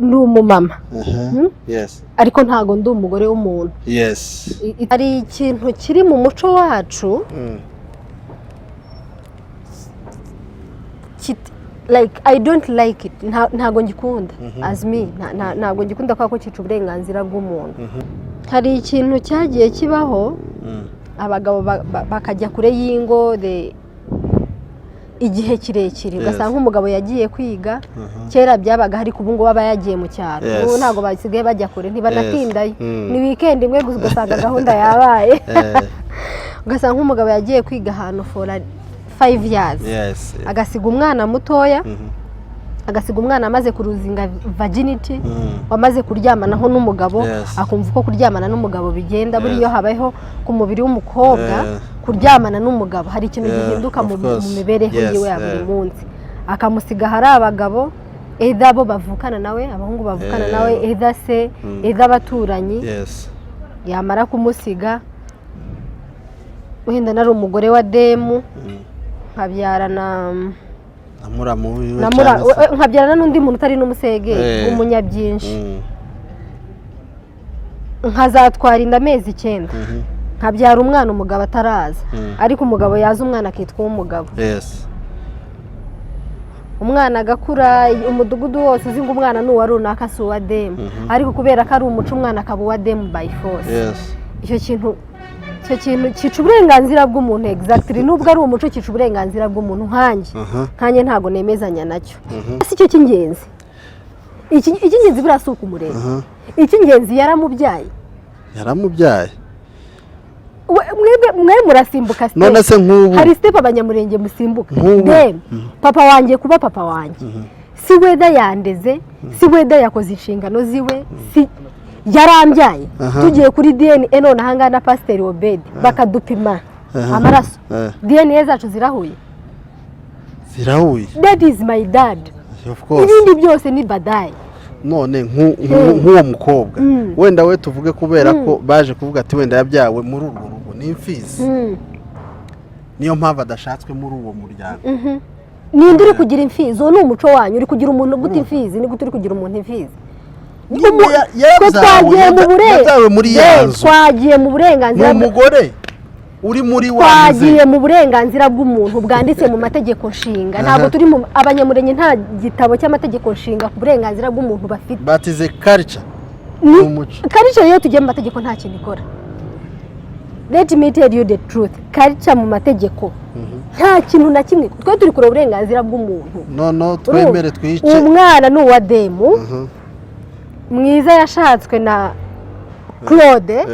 Ndi umumama, ariko ntago ndi umugore w'umuntu. Hari ikintu kiri mu muco wacu like I don't like it. Ntago ngikunda as me. Ntago ngikunda kubera ko cyica uburenganzira bw'umuntu. Hari ikintu cyagiye kibaho, abagabo bakajya kure y'ingo igihe kirekire, ugasanga nk'umugabo yagiye kwiga. Kera byabaga, ariko ubu ngubu aba yagiye mu cyaro. Ubu ntabwo basigaye bajya kure, ntibanatindayo. Ni weekend imwe gusa, ugasanga gahunda yabaye. Ugasanga nk'umugabo yagiye kwiga ahantu for 5 years, agasiga umwana mutoya, agasiga umwana amaze kulosinga virginity, wamaze kuryamanaho n'umugabo, akumva uko kuryamana n'umugabo bigenda. Buriya iyo habayeho ku mubiri w'umukobwa kuryamana n'umugabo, hari ikintu gihinduka mu mibereho yiwe ya buri munsi. Akamusiga ahari abagabo, either abo bavukana nawe, abahungu bavukana nawe, either se, either abaturanyi. Yamara kumusiga, wenda nari umugore wa demu, nkabyarana na muramu wiwe na cyangwa se nkabyarana n'undi muntu utari n'umusegeri w'umunyabyinshi, nkazatwara inda amezi 9, nkabyara umwana umugabo ataraza, ariko umugabo yaza, umwana akitwa uw'umugabo. Umwana agakura, umudugudu wose uzi ngo umwana ni uwa runaka, si uwa demu, ariko kubera ko ari umuco, umwana akaba uwa demu by force. Icyo kintu cyica uburenganzira bw'umuntu exactly. Nubwo ari umuco, cyica uburenganzira bw'umuntu. Nkanjye ntabwo nemezanya nacyo. Si cyo cy'ingenzi. Icy'ingenzi buriya si ukumureba. Icy'ingenzi, yaramubyaye. Yaramubyaye. Mwebwe mwe murasimbuka step. None se nk'ubu Hari step Abanyamurenge musimbuka. Nk'ubu Dem, papa wanjye kuba papa wanjye, si weda yandeze, si weda yakoze inshingano ziwe, si yarambyaye. Tugiye kuri DNA none ahangaha na Pasiteri Obedi bakadupima amaraso, DNA zacu zirahuye. Zirahuye. That is my dad. Of course. Ibindi byose ni badayi. None nk'uwo mukobwa, wenda we tuvuge kubera ko baje kuvuga ati wenda yabyawe muri urwo rugo, ni imfizi, niyo mpamvu adashatswe muri uwo muryango. Ninde uri kugira imfizi? Uwo ni umuco wanyu. Uri kugira umuntu gute imfizi? Ni gute uri kugira umuntu imfizi? Nyine Twe twagiye mu yabyawe muri ya nzu. Twagiye mu Ni burenganzira umugore uri muri wa twagiye nzu. mu burenganzira bw'umuntu bwanditse mu mategeko nshinga. Ntabwo turi mu Abanyamurenge, nta gitabo cy'amategeko nshinga ku burenganzira bw'umuntu bafite. Batize culture. Ni umuco. Culture iyo tugiye mu mategeko nta kintu ikora. Let me tell you the truth, culture mu mategeko nta kintu na kimwe. Twe turi kureba uburenganzira bw'umuntu. Noneho twemere twice Umwana ni uwa demu mwiza yashatswe na Claude.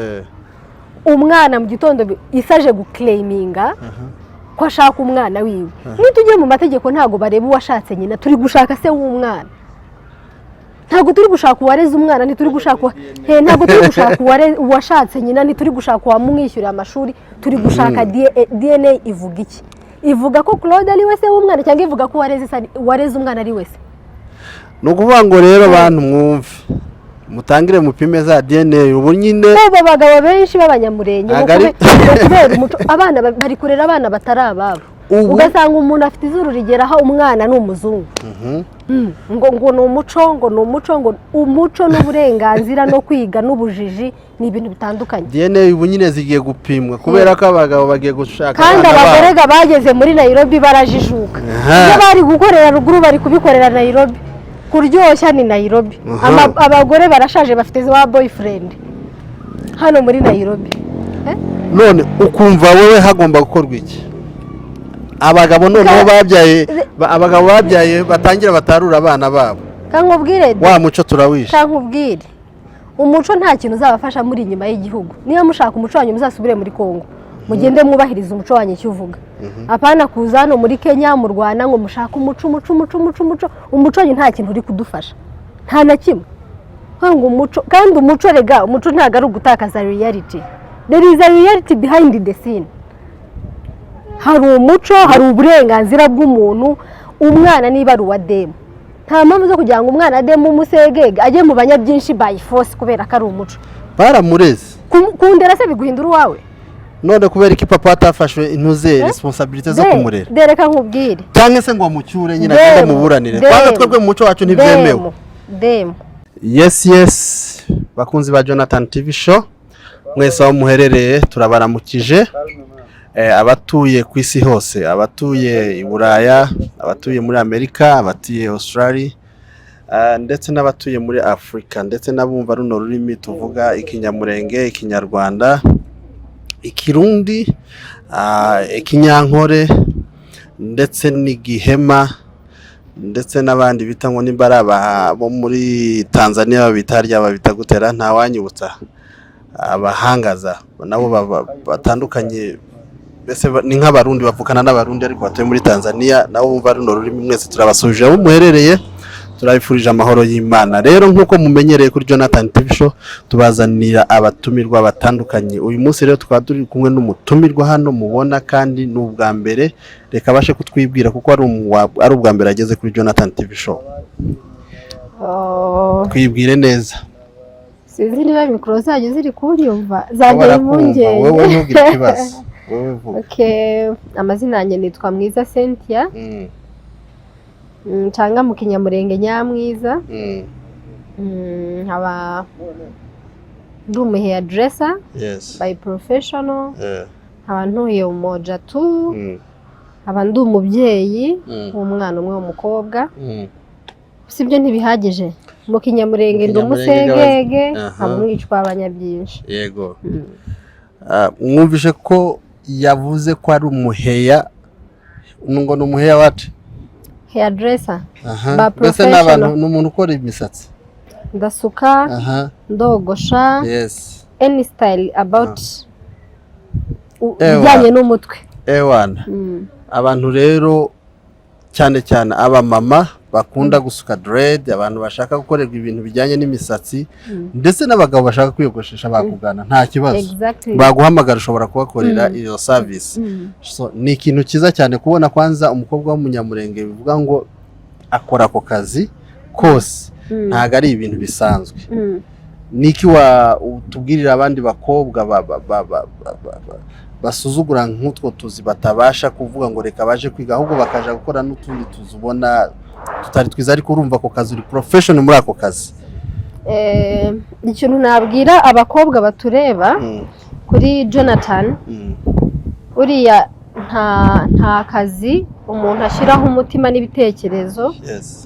Umwana mu gitondo isaje guclaiminga ko ashaka umwana wiwe. Nitujye mu mategeko, ntabwo bareba uwashatse nyina. Turi gushaka se w'umwana, ntabwo turi gushaka uwareze umwana. Ntituri gushaka ntabwo turi gushaka uwashatse nyina, ntituri gushaka uwamwishyurira amashuri. Turi gushaka DNA. Ivuga iki? Ivuga ko Claude ari we se w'umwana, cyangwa ivuga ko uwareze umwana ari we se? Ni ukuvuga ngo rero abantu mwumve, mutangire mupime za DNA ubu nyine. Ubu abagabo benshi b'Abanyamurenge ngo Ntabwo ari ngo kubera umuco, abana bari kurera abana batari ababo. Ugasanga umuntu afite izuru rigeraho, umwana ni umuzungu. Ngo ni umuco, ngo ni umuco, ngo umuco n'uburenganzira no kwiga n'ubujiji ni ibintu bitandukanye. DNA ubu nyine zigiye gupimwa kubera ko abagabo bagiye gushaka Kandi abana abagore babo. ga bageze muri Nairobi barajijuka. Ibyo bari gukorera ruguru bari kubikorera Nairobi. Kuryoshya ni Nairobi. Abagore barashaje, bafite za boyfriend hano muri Nairobi. Eh? None ukumva wowe hagomba gukorwa iki? Abagabo noneho babyaye, abagabo babyaye batangira batarura abana babo. Kankubwire. Wa muco turawishe. Kankubwire, umuco nta kintu uzabafasha muri inyuma y'igihugu. Niba mushaka umuco wanyu, muzasubire muri Kongo, mugende mwubahiriza umuco wanyu icyo uvuga, apana kuza hano muri Kenya, mu Rwanda, ngo mushake umuco, umuco, umuco, umuco, umuco. Umuco wanyu nta kintu uri kudufasha, nta na kimwe. Kuvuga ngo umuco, kandi umuco rega, umuco ntabwo ari ugutakaza reality. There is a reality behind the scene. Hari umuco, hari uburenganzira bw'umuntu. Umwana niba ari uwa demu, nta mpamvu zo kugira ngo umwana demu umusegege ajye mu banyabyinshi by force kubera ko ari umuco. Baramureze. Kundera se biguhindura uwawe? None kubera ko papa atafashwe intuze responsabilité zo kumurera? Dereka nkubwire. Cyangwa se ngo amucyure nyine, agende Demu, muburanire demu, twanga. Twebwe mu muco wacu ntibyemewe. Demu, demu. Yes, bakunzi ba Jonathan TV Show mwese aho muherereye, turabaramukije. Abatuye ku isi hose, abatuye i Buraya, abatuye muri Amerika, abatuye Australia, ndetse n'abatuye muri Afurika, ndetse n'abumva runo rurimi tuvuga, Ikinyamurenge, Ikinyarwanda, Ikirundi, Ikinyankore ndetse n'Igihema, ndetse n'abandi bita ngo nimba ari aba bo muri Tanzania, babita harya babita gutera, ntawanyibutsa, abahangaza nabo batandukanye, mbese ni nk'Abarundi, bavukana n'Abarundi ariko batuye muri Tanzania, nabo bumva runo rurimi, mwese turabasubije aho muherereye, turabifurije amahoro y'Imana. Rero nk'uko mumenyereye, kuri Jonathan TV Show tubazanira abatumirwa batandukanye. Uyu munsi rero tukaba turi kumwe n'umutumirwa hano mubona, kandi ni ubwa mbere. Reka abashe kutwibwira kuko ari ubwa mbere ageze kuri Jonathan TV Show. Oh, twibwire neza. Sinzi niba mikoro zanyu ziri kunyumva, zanteye Barakumva. impungenge. Wowe ntugire ikibazo, wowe vuga. Okay, amazina yanjye nitwa Mwiza Cynthia, cyangwa mu Kinyamurenge Nyamwiza. Nkaba ndi umu hairdresser by professional, nkaba ntuye Umoja tu, nkaba ndi umubyeyi w'umwana umwe w'umukobwa. Si ibyo ntibihagije? Mu Kinyamurenge ndi Mu Kinyamurenge. umusegege, nkaba umwicwa w'abanyabyinshi. Yego. Mwumvishe ko yavuze ko ari umuheya, ngo ni umuheya wacu. Hairdresser ba Mbese ni abantu professional. ni umuntu ukora imisatsi. Ndasuka, ndogosha, any style about Ewa. ibijyanye n'umutwe. Ewana. Abantu rero, cyane cyane abamama bakunda gusuka dread, abantu bashaka gukorerwa ibintu bijyanye n'imisatsi, ndetse n'abagabo bashaka kwiyogoshesha, bakugana nta kibazo. Baguhamagara, ushobora kubakorera iyo service. So, ni ikintu cyiza cyane kubona kwanza umukobwa w'Umunyamurenge bivuga ngo akora ako kazi kose. Ntabwo ari ibintu bisanzwe. Niki wa utubwirira abandi bakobwa basuzugura nk'utwo tuzi, batabasha kuvuga ngo reka baje kwiga, ahubwo bakaja gukora n'utundi tuzi ubona tutari twiza, ariko urumva ako kazi uri professional muri ako kazi? Ikintu nabwira abakobwa batureba kuri Jonathan, uriya nta kazi umuntu ashyiraho umutima n'ibitekerezo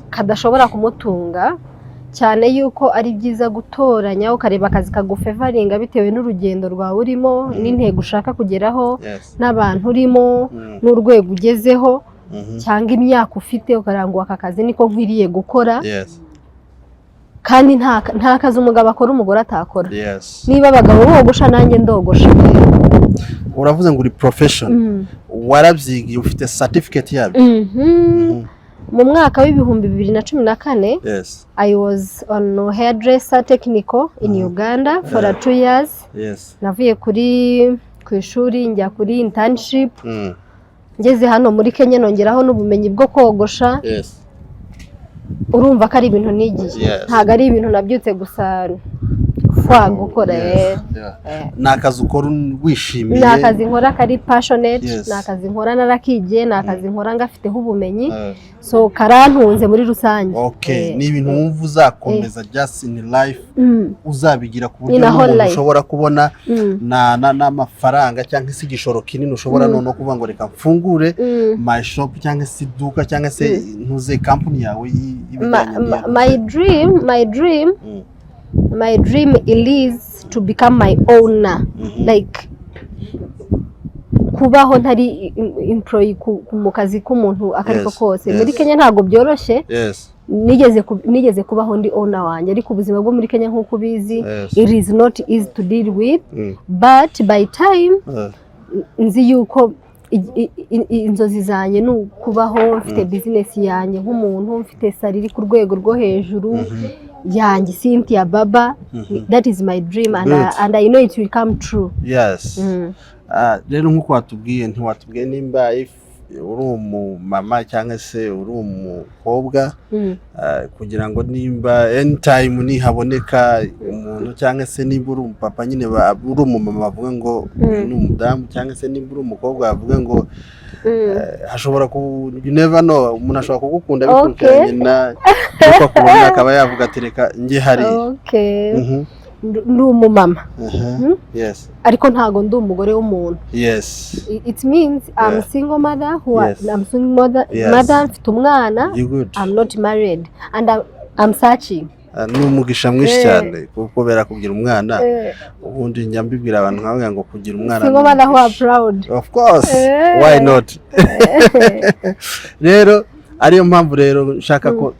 kadashobora kumutunga, cyane yuko ari byiza gutoranya, ukareba akazi kagufavoringa bitewe n'urugendo rwawe urimo, n'intego ushaka kugeraho, n'abantu urimo, n'urwego ugezeho, cyangwa imyaka ufite, ukareba ngo aka kazi niko nkwiriye gukora. Kandi nta kazi umugabo akora umugore atakora. Niba abagabo bogosha, nanjye ndogosha. Uravuze ngo uri professional, warabyigiye, ufite certificate yabyo? Mhm. Mu mwaka w'2014, I was on hairdresser technical in Uganda for 2 years. Navuye ku ishuri njya kuri internship. Ngeze hano muri Kenya nongeraho n'ubumenyi bwo kogosha. Urumva ko ari ibintu nigiye. Ntabwo ari ibintu nabyutse gusa fwa gukora. Ni akazi ukora wishimiye. Ni akazi nkora kari passionate. Ni akazi nkora narakigiye, ni akazi nkora ngafiteho ubumenyi, so karantunze muri rusange. Ni ibintu wumva uzakomeza just in life, uzabigira ku buryo In a whole n'umuntu life. ushobora kubona n'amafaranga cyangwa se igishoro kinini, ushobora noneho kuvuga ngo reka mfungure my shop cyangwa se iduka cyangwa se ntuze company yawe y'ibijyanye n'iyo. My dream, my dream is to become my owner, like kubaho ntari employee mu kazi k'umuntu akariko kose. Muri Kenya ntabwo byoroshye. Nigeze kubaho ndi owner wanjye, ariko ubuzima bwo muri Kenya, nk'uko ubizi, it is not easy to deal with, but by time nzi yuko inzozi zanjye ni ukubaho mfite business yanjye nk'umuntu, mfite salon iri ku rwego rwo hejuru yanjye, Cynthia Baba. That is my dream and, Good. And I know it will come true. Rero nk'uko watubwiye, ntiwatubwiye nimba if uri umumama cyangwa se uri umukobwa, kugira ngo nimba anytime nihaboneka umuntu. Umuntu, cyangwa se niba uri umupapa nyine, uri umumama, bavuge ngo uyu ni umudamu, cyangwa se niba uri umukobwa bavuge ngo hashobora ku, you never know, umuntu ashobora kugukunda bikurikiranye na nuko akubona, akaba yavuga ati: "Reka njye hariya." Okay. Ndi umumama. Ariko ntago ndi umugore w'umuntu. It means I'm single mother who I'm single mother, mother, mfite umwana. You good. I'm not married and I'm searching. Ah, ni umugisha mwinshi cyane, kuko kubera kugira umwana, ubundi njya mbibwira abantu nkavuga ngo kugira umwana single ni mother who are umugisha. proud. Of course, why not? Rero ariyo mpamvu rero nshaka ko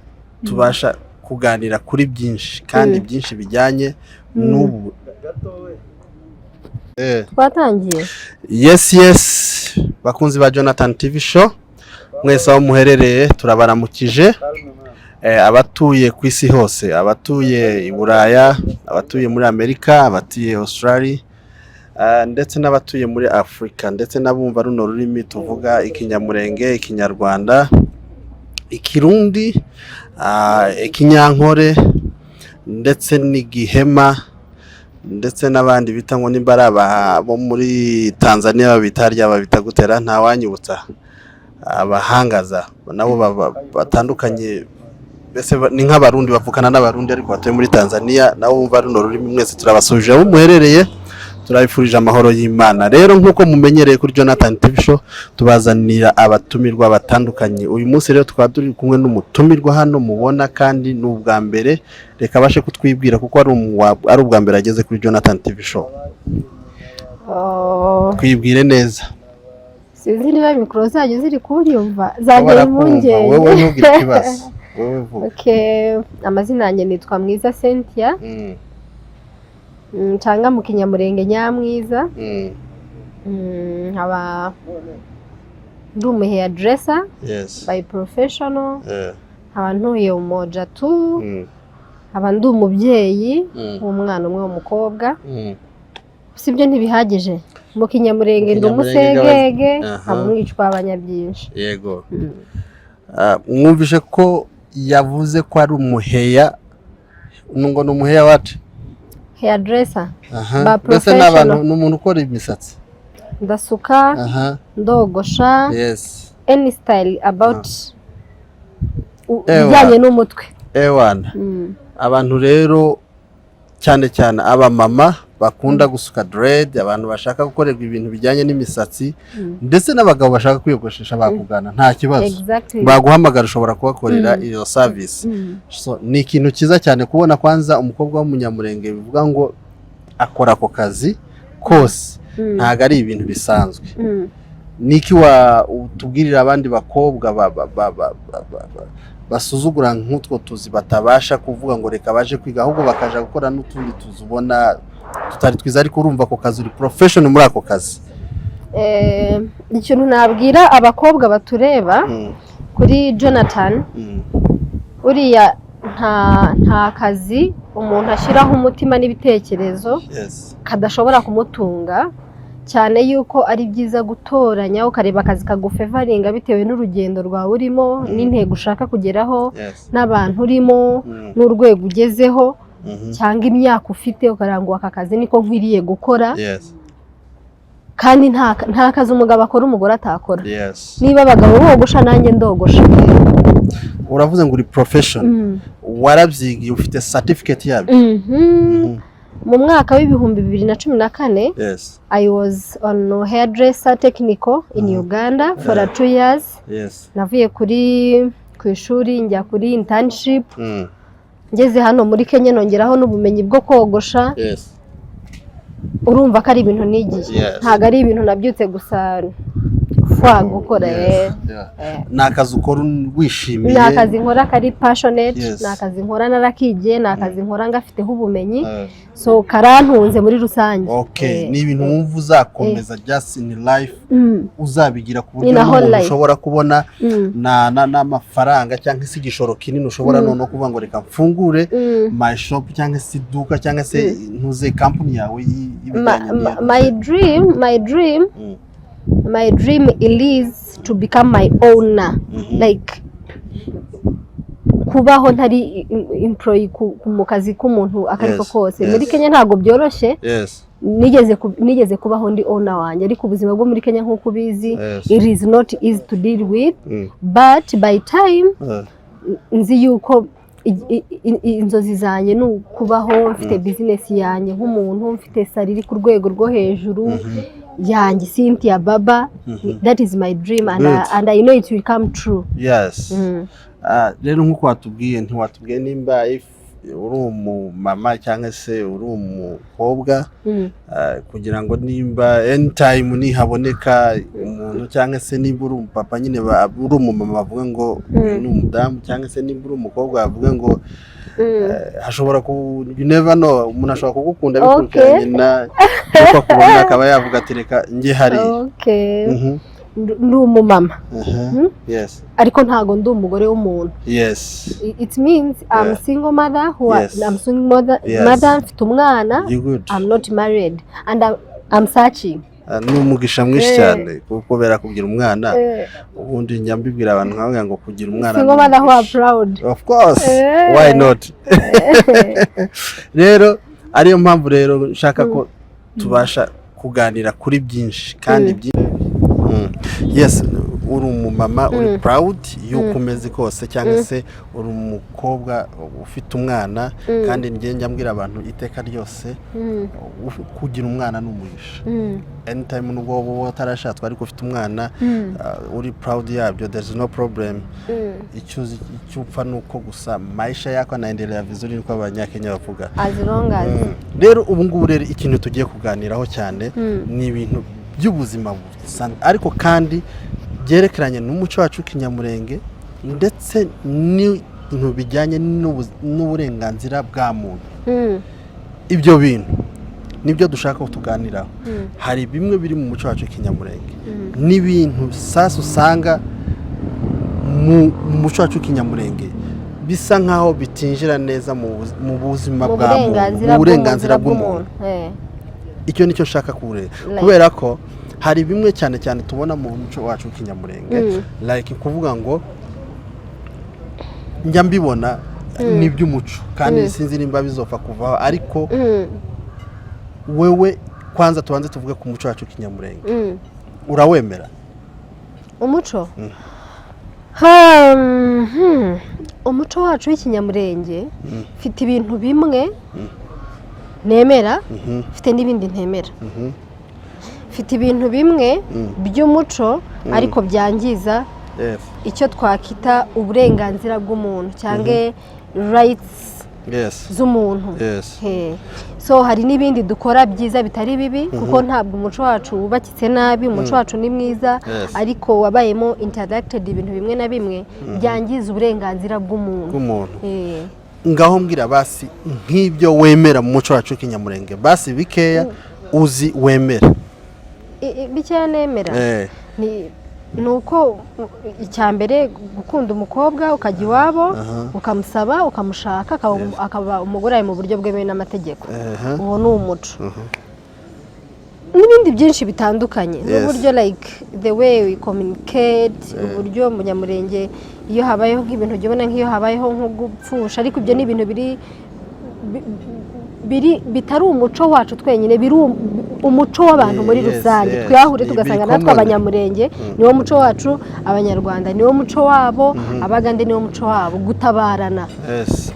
tubasha kuganira kuri byinshi kandi byinshi bijyanye n'ubu. Twatangiye. Yes, bakunzi ba Jonathan TV Show mwese aho muherereye, turabaramukije. Abatuye ku isi hose, abatuye i Buraya, abatuye muri Amerika, abatuye Australia, ndetse n'abatuye muri Afurika, ndetse n'abumva runo rurimi tuvuga, Ikinyamurenge, Ikinyarwanda, Ikirundi, Ikinyankore, ndetse n'Igihema, ndetse n'abandi bita ngo nimba ari bo muri Tanzania babita, harya babita gutera, ntawanyibutsa, abahangaza nabo batandukanye, mbese ni nk'Abarundi, bavukana n'Abarundi ariko batuye muri Tanzania, nabo bumva runo rurimi, mwese turabasubije aho muherereye, turabifurije amahoro y'Imana. Rero nk'uko mumenyereye kuri Jonathan TV Show, tubazanira abatumirwa batandukanye. Uyu munsi rero tukaba turi kumwe n'umutumirwa hano mubona, kandi ni ubwa mbere. Reka abashe kutwibwira kuko ari ubwa mbere ageze kuri Jonathan TV Show. Oh, twibwire neza. Sinzi niba mikoro zanyu ziri kunyumva, zanteye Barakumva. impungenge. Wowe ntugire ikibazo, wowe vuga. Okay, amazina yanjye nitwa Mwiza Cynthia, cyangwa mu Kinyamurenge Nyamwiza. Nkaba ndi umu hairdresser by professional, nkaba ntuye Umoja tu, nkaba ndi umubyeyi w'umwana umwe w'umukobwa. Sibyo, ntibihagije? Mu Kinyamurenge ndi Mu Kinyamurenge. umusegege, nkaba umwicwa w'abanyabyinshi. Yego. Ah, mwumvishe ko yavuze ko ari umuheya, ngo ni umuheya wacu. Hairdresser ba Mbese ni abantu, professional. ni umuntu ukora imisatsi. Ndasuka, ndogosha, any style about Ewa. ibijyanye n'umutwe. Ewana. Abantu rero, cyane cyane abamama bakunda gusuka dread, abantu bashaka gukorerwa ibintu bijyanye n'imisatsi, ndetse n'abagabo bashaka kwiyogoshesha, bakugana nta kibazo. Baguhamagara, ushobora kubakorera iyo service. So, ni ikintu cyiza cyane kubona kwanza umukobwa w'Umunyamurenge bivuga ngo akora ako kazi kose. Ntabwo ari ibintu bisanzwe. Niki wa utubwirira abandi bakobwa basuzugura nk'utwo tuzi, batabasha kuvuga ngo reka baje kwiga, ahubwo bakaja gukora n'utundi tuzi ubona tutari twiza, ariko urumva ako kazi uri professional muri ako kazi? Ikintu nabwira abakobwa batureba kuri Jonathan, uriya nta kazi umuntu ashyiraho umutima n'ibitekerezo kadashobora kumutunga, cyane yuko ari byiza gutoranya, ukareba akazi kagufavoringa bitewe n'urugendo rwawe urimo, n'intego ushaka kugeraho, n'abantu urimo, n'urwego ugezeho, cyangwa imyaka ufite, ukareba ngo aka kazi niko nkwiriye gukora. Kandi nta kazi umugabo akora umugore atakora. Niba abagabo bogosha, nanjye ndogosha. Uravuze ngo uri profession, warabyigiye, ufite certificate yabyo? Mhm. Mu mwaka w'2014, I was on hairdresser technical in Uganda for 2 years. Navuye ku ishuri njya kuri internship. Ngeze hano muri Kenya nongeraho n'ubumenyi bwo kogosha. Urumva ko ari ibintu nigiye. Ntabwo ari ibintu nabyutse gusa fwa gukora. Ni akazi ukora wishimiye. Ni akazi nkora kari passionate. Ni akazi nkora narakigiye, ni akazi nkora ngafiteho ubumenyi, so karantunze muri rusange. Ni ibintu wumva uzakomeza just in life, uzabigira ku buryo In a whole n'umuntu life. ushobora kubona n'amafaranga cyangwa se igishoro kinini, ushobora noneho kuvuga ngo reka mfungure my shop, cyangwa se iduka, cyangwa se ntuze company yawe y'ibijyanye n'iyo. My dream, my dream is to become my owner, like Kubaho ntari employee mu kazi k'umuntu akariko kose. Muri Kenya ntabwo byoroshye. Nigeze kubaho ndi owner wanjye, ariko ubuzima bwo muri Kenya, nk'uko ubizi, it is not easy to deal with. But by time nzi yuko inzozi zanjye ni ukubaho mfite business yanjye nk'umuntu mfite salary iri ku rwego rwo hejuru yanjye, Cynthia Baba. That is my dream and, and I know it will come true. Ah, rero nk'uko watubwiye, ntiwatubwiye nimba if uri umumama cyangwa se uri umukobwa, kugira ngo nimba anytime nihaboneka umuntu, cyangwa se nimba uri umupapa nyine, uri umumama bavuga ngo uyu ni umudamu, cyangwa se nimba uri umukobwa bavuga ngo hashobora ku, you never know, umuntu ashobora kugukunda bikurikiranye na nuko akubona, akaba yavuga ati: "Reka njye hariya." Ndi umumama. Ariko ntago ndi umugore w'umuntu. It means I'm single mother who I'm single mother, mother, mfite umwana. You good. I'm not married and I'm searching. Ah, ni umugisha mwinshi cyane, kuko kubera kugira umwana, ubundi njya mbibwira abantu nkavuga ngo kugira umwana Single ni mother who are umugisha. proud. Of course. Why not? Rero ariyo mpamvu rero nshaka ko tubasha kuganira kuri byinshi kandi byinshi. Yes, uri umumama uri proud y'uko umeze kose, cyangwa se uri umukobwa ufite umwana. Kandi njye njya mbwira abantu iteka ryose, kugira umwana ni umugisha. Anytime, nubwo wowe utarashatswe ariko ufite umwana, uri proud yabyo, there is no problem. Icyo uzi, icyo upfa ni uko gusa maisha yako anaendelea vizuri, niko Abanyakenya bavuga. As long as Rero ubu ngubu rero ikintu tugiye kuganiraho cyane ni ibintu by'ubuzima busanzwe, ariko kandi byerekeranye n'umuco wacu w'ikinyamurenge, ndetse n'ibintu bijyanye n'uburenganzira bwa muntu. Ibyo bintu nibyo dushaka ko tuganiraho. Hari bimwe biri mu muco wacu w'ikinyamurenge n'ibintu sasa usanga mu muco wacu w'ikinyamurenge bisa nkaho bitinjira neza mu buzima mu bwa muntu, burenganzira mu burenganzira bw'umuntu. Icyo nicyo nshaka kureba, kubera ko hari bimwe cyane cyane tubona mu muco wacu w'ikinyamurenge, like kuvuga ngo njya mbibona ni iby'umuco, kandi sinzi nimba bizopfa kuvaho, ariko wewe kwanza tubanze tuvuge ku muco wacu w'ikinyamurenge. Urawemera? Umuco. Umuco wacu w'ikinyamurenge, mfite ibintu bimwe nemera, mfite n'ibindi ntemera. Mfite ibintu bimwe by'umuco ariko byangiza icyo twakita uburenganzira bw'umuntu cyangwa rights z'umuntu. So hari n'ibindi dukora byiza bitari bibi, kuko ntabwo umuco wacu wubakitse nabi, umuco wacu ni mwiza, ariko wabayemo interacted ibintu bimwe na bimwe byangiza uburenganzira bw'umuntu. Bw'umuntu. Ngaho mbwira basi nk'ibyo wemera mu muco wacu w'ikinyamurenge, basi bikeya uzi wemera. Bikeya nemera ni uko icya mbere gukunda umukobwa ukajya iwabo, ukamusaba, ukamushaka, akaba umugore wawe mu buryo bwemewe n'amategeko. Uwo ni umuco, n'ibindi byinshi bitandukanye, n'uburyo, like the way we communicate, uburyo umunyamurenge iyo habayeho nk'ibintu ujya ubona, nk'iyo habayeho nko gupfusha, ariko ibyo ni ibintu biri bitari umuco wacu twenyine, biri umuco w'abantu muri rusange. Twahure tugasanga Biri natwe common. Abanyamurenge niwo muco wacu, Abanyarwanda niwo muco wabo, Abagande niwo muco wabo, gutabarana,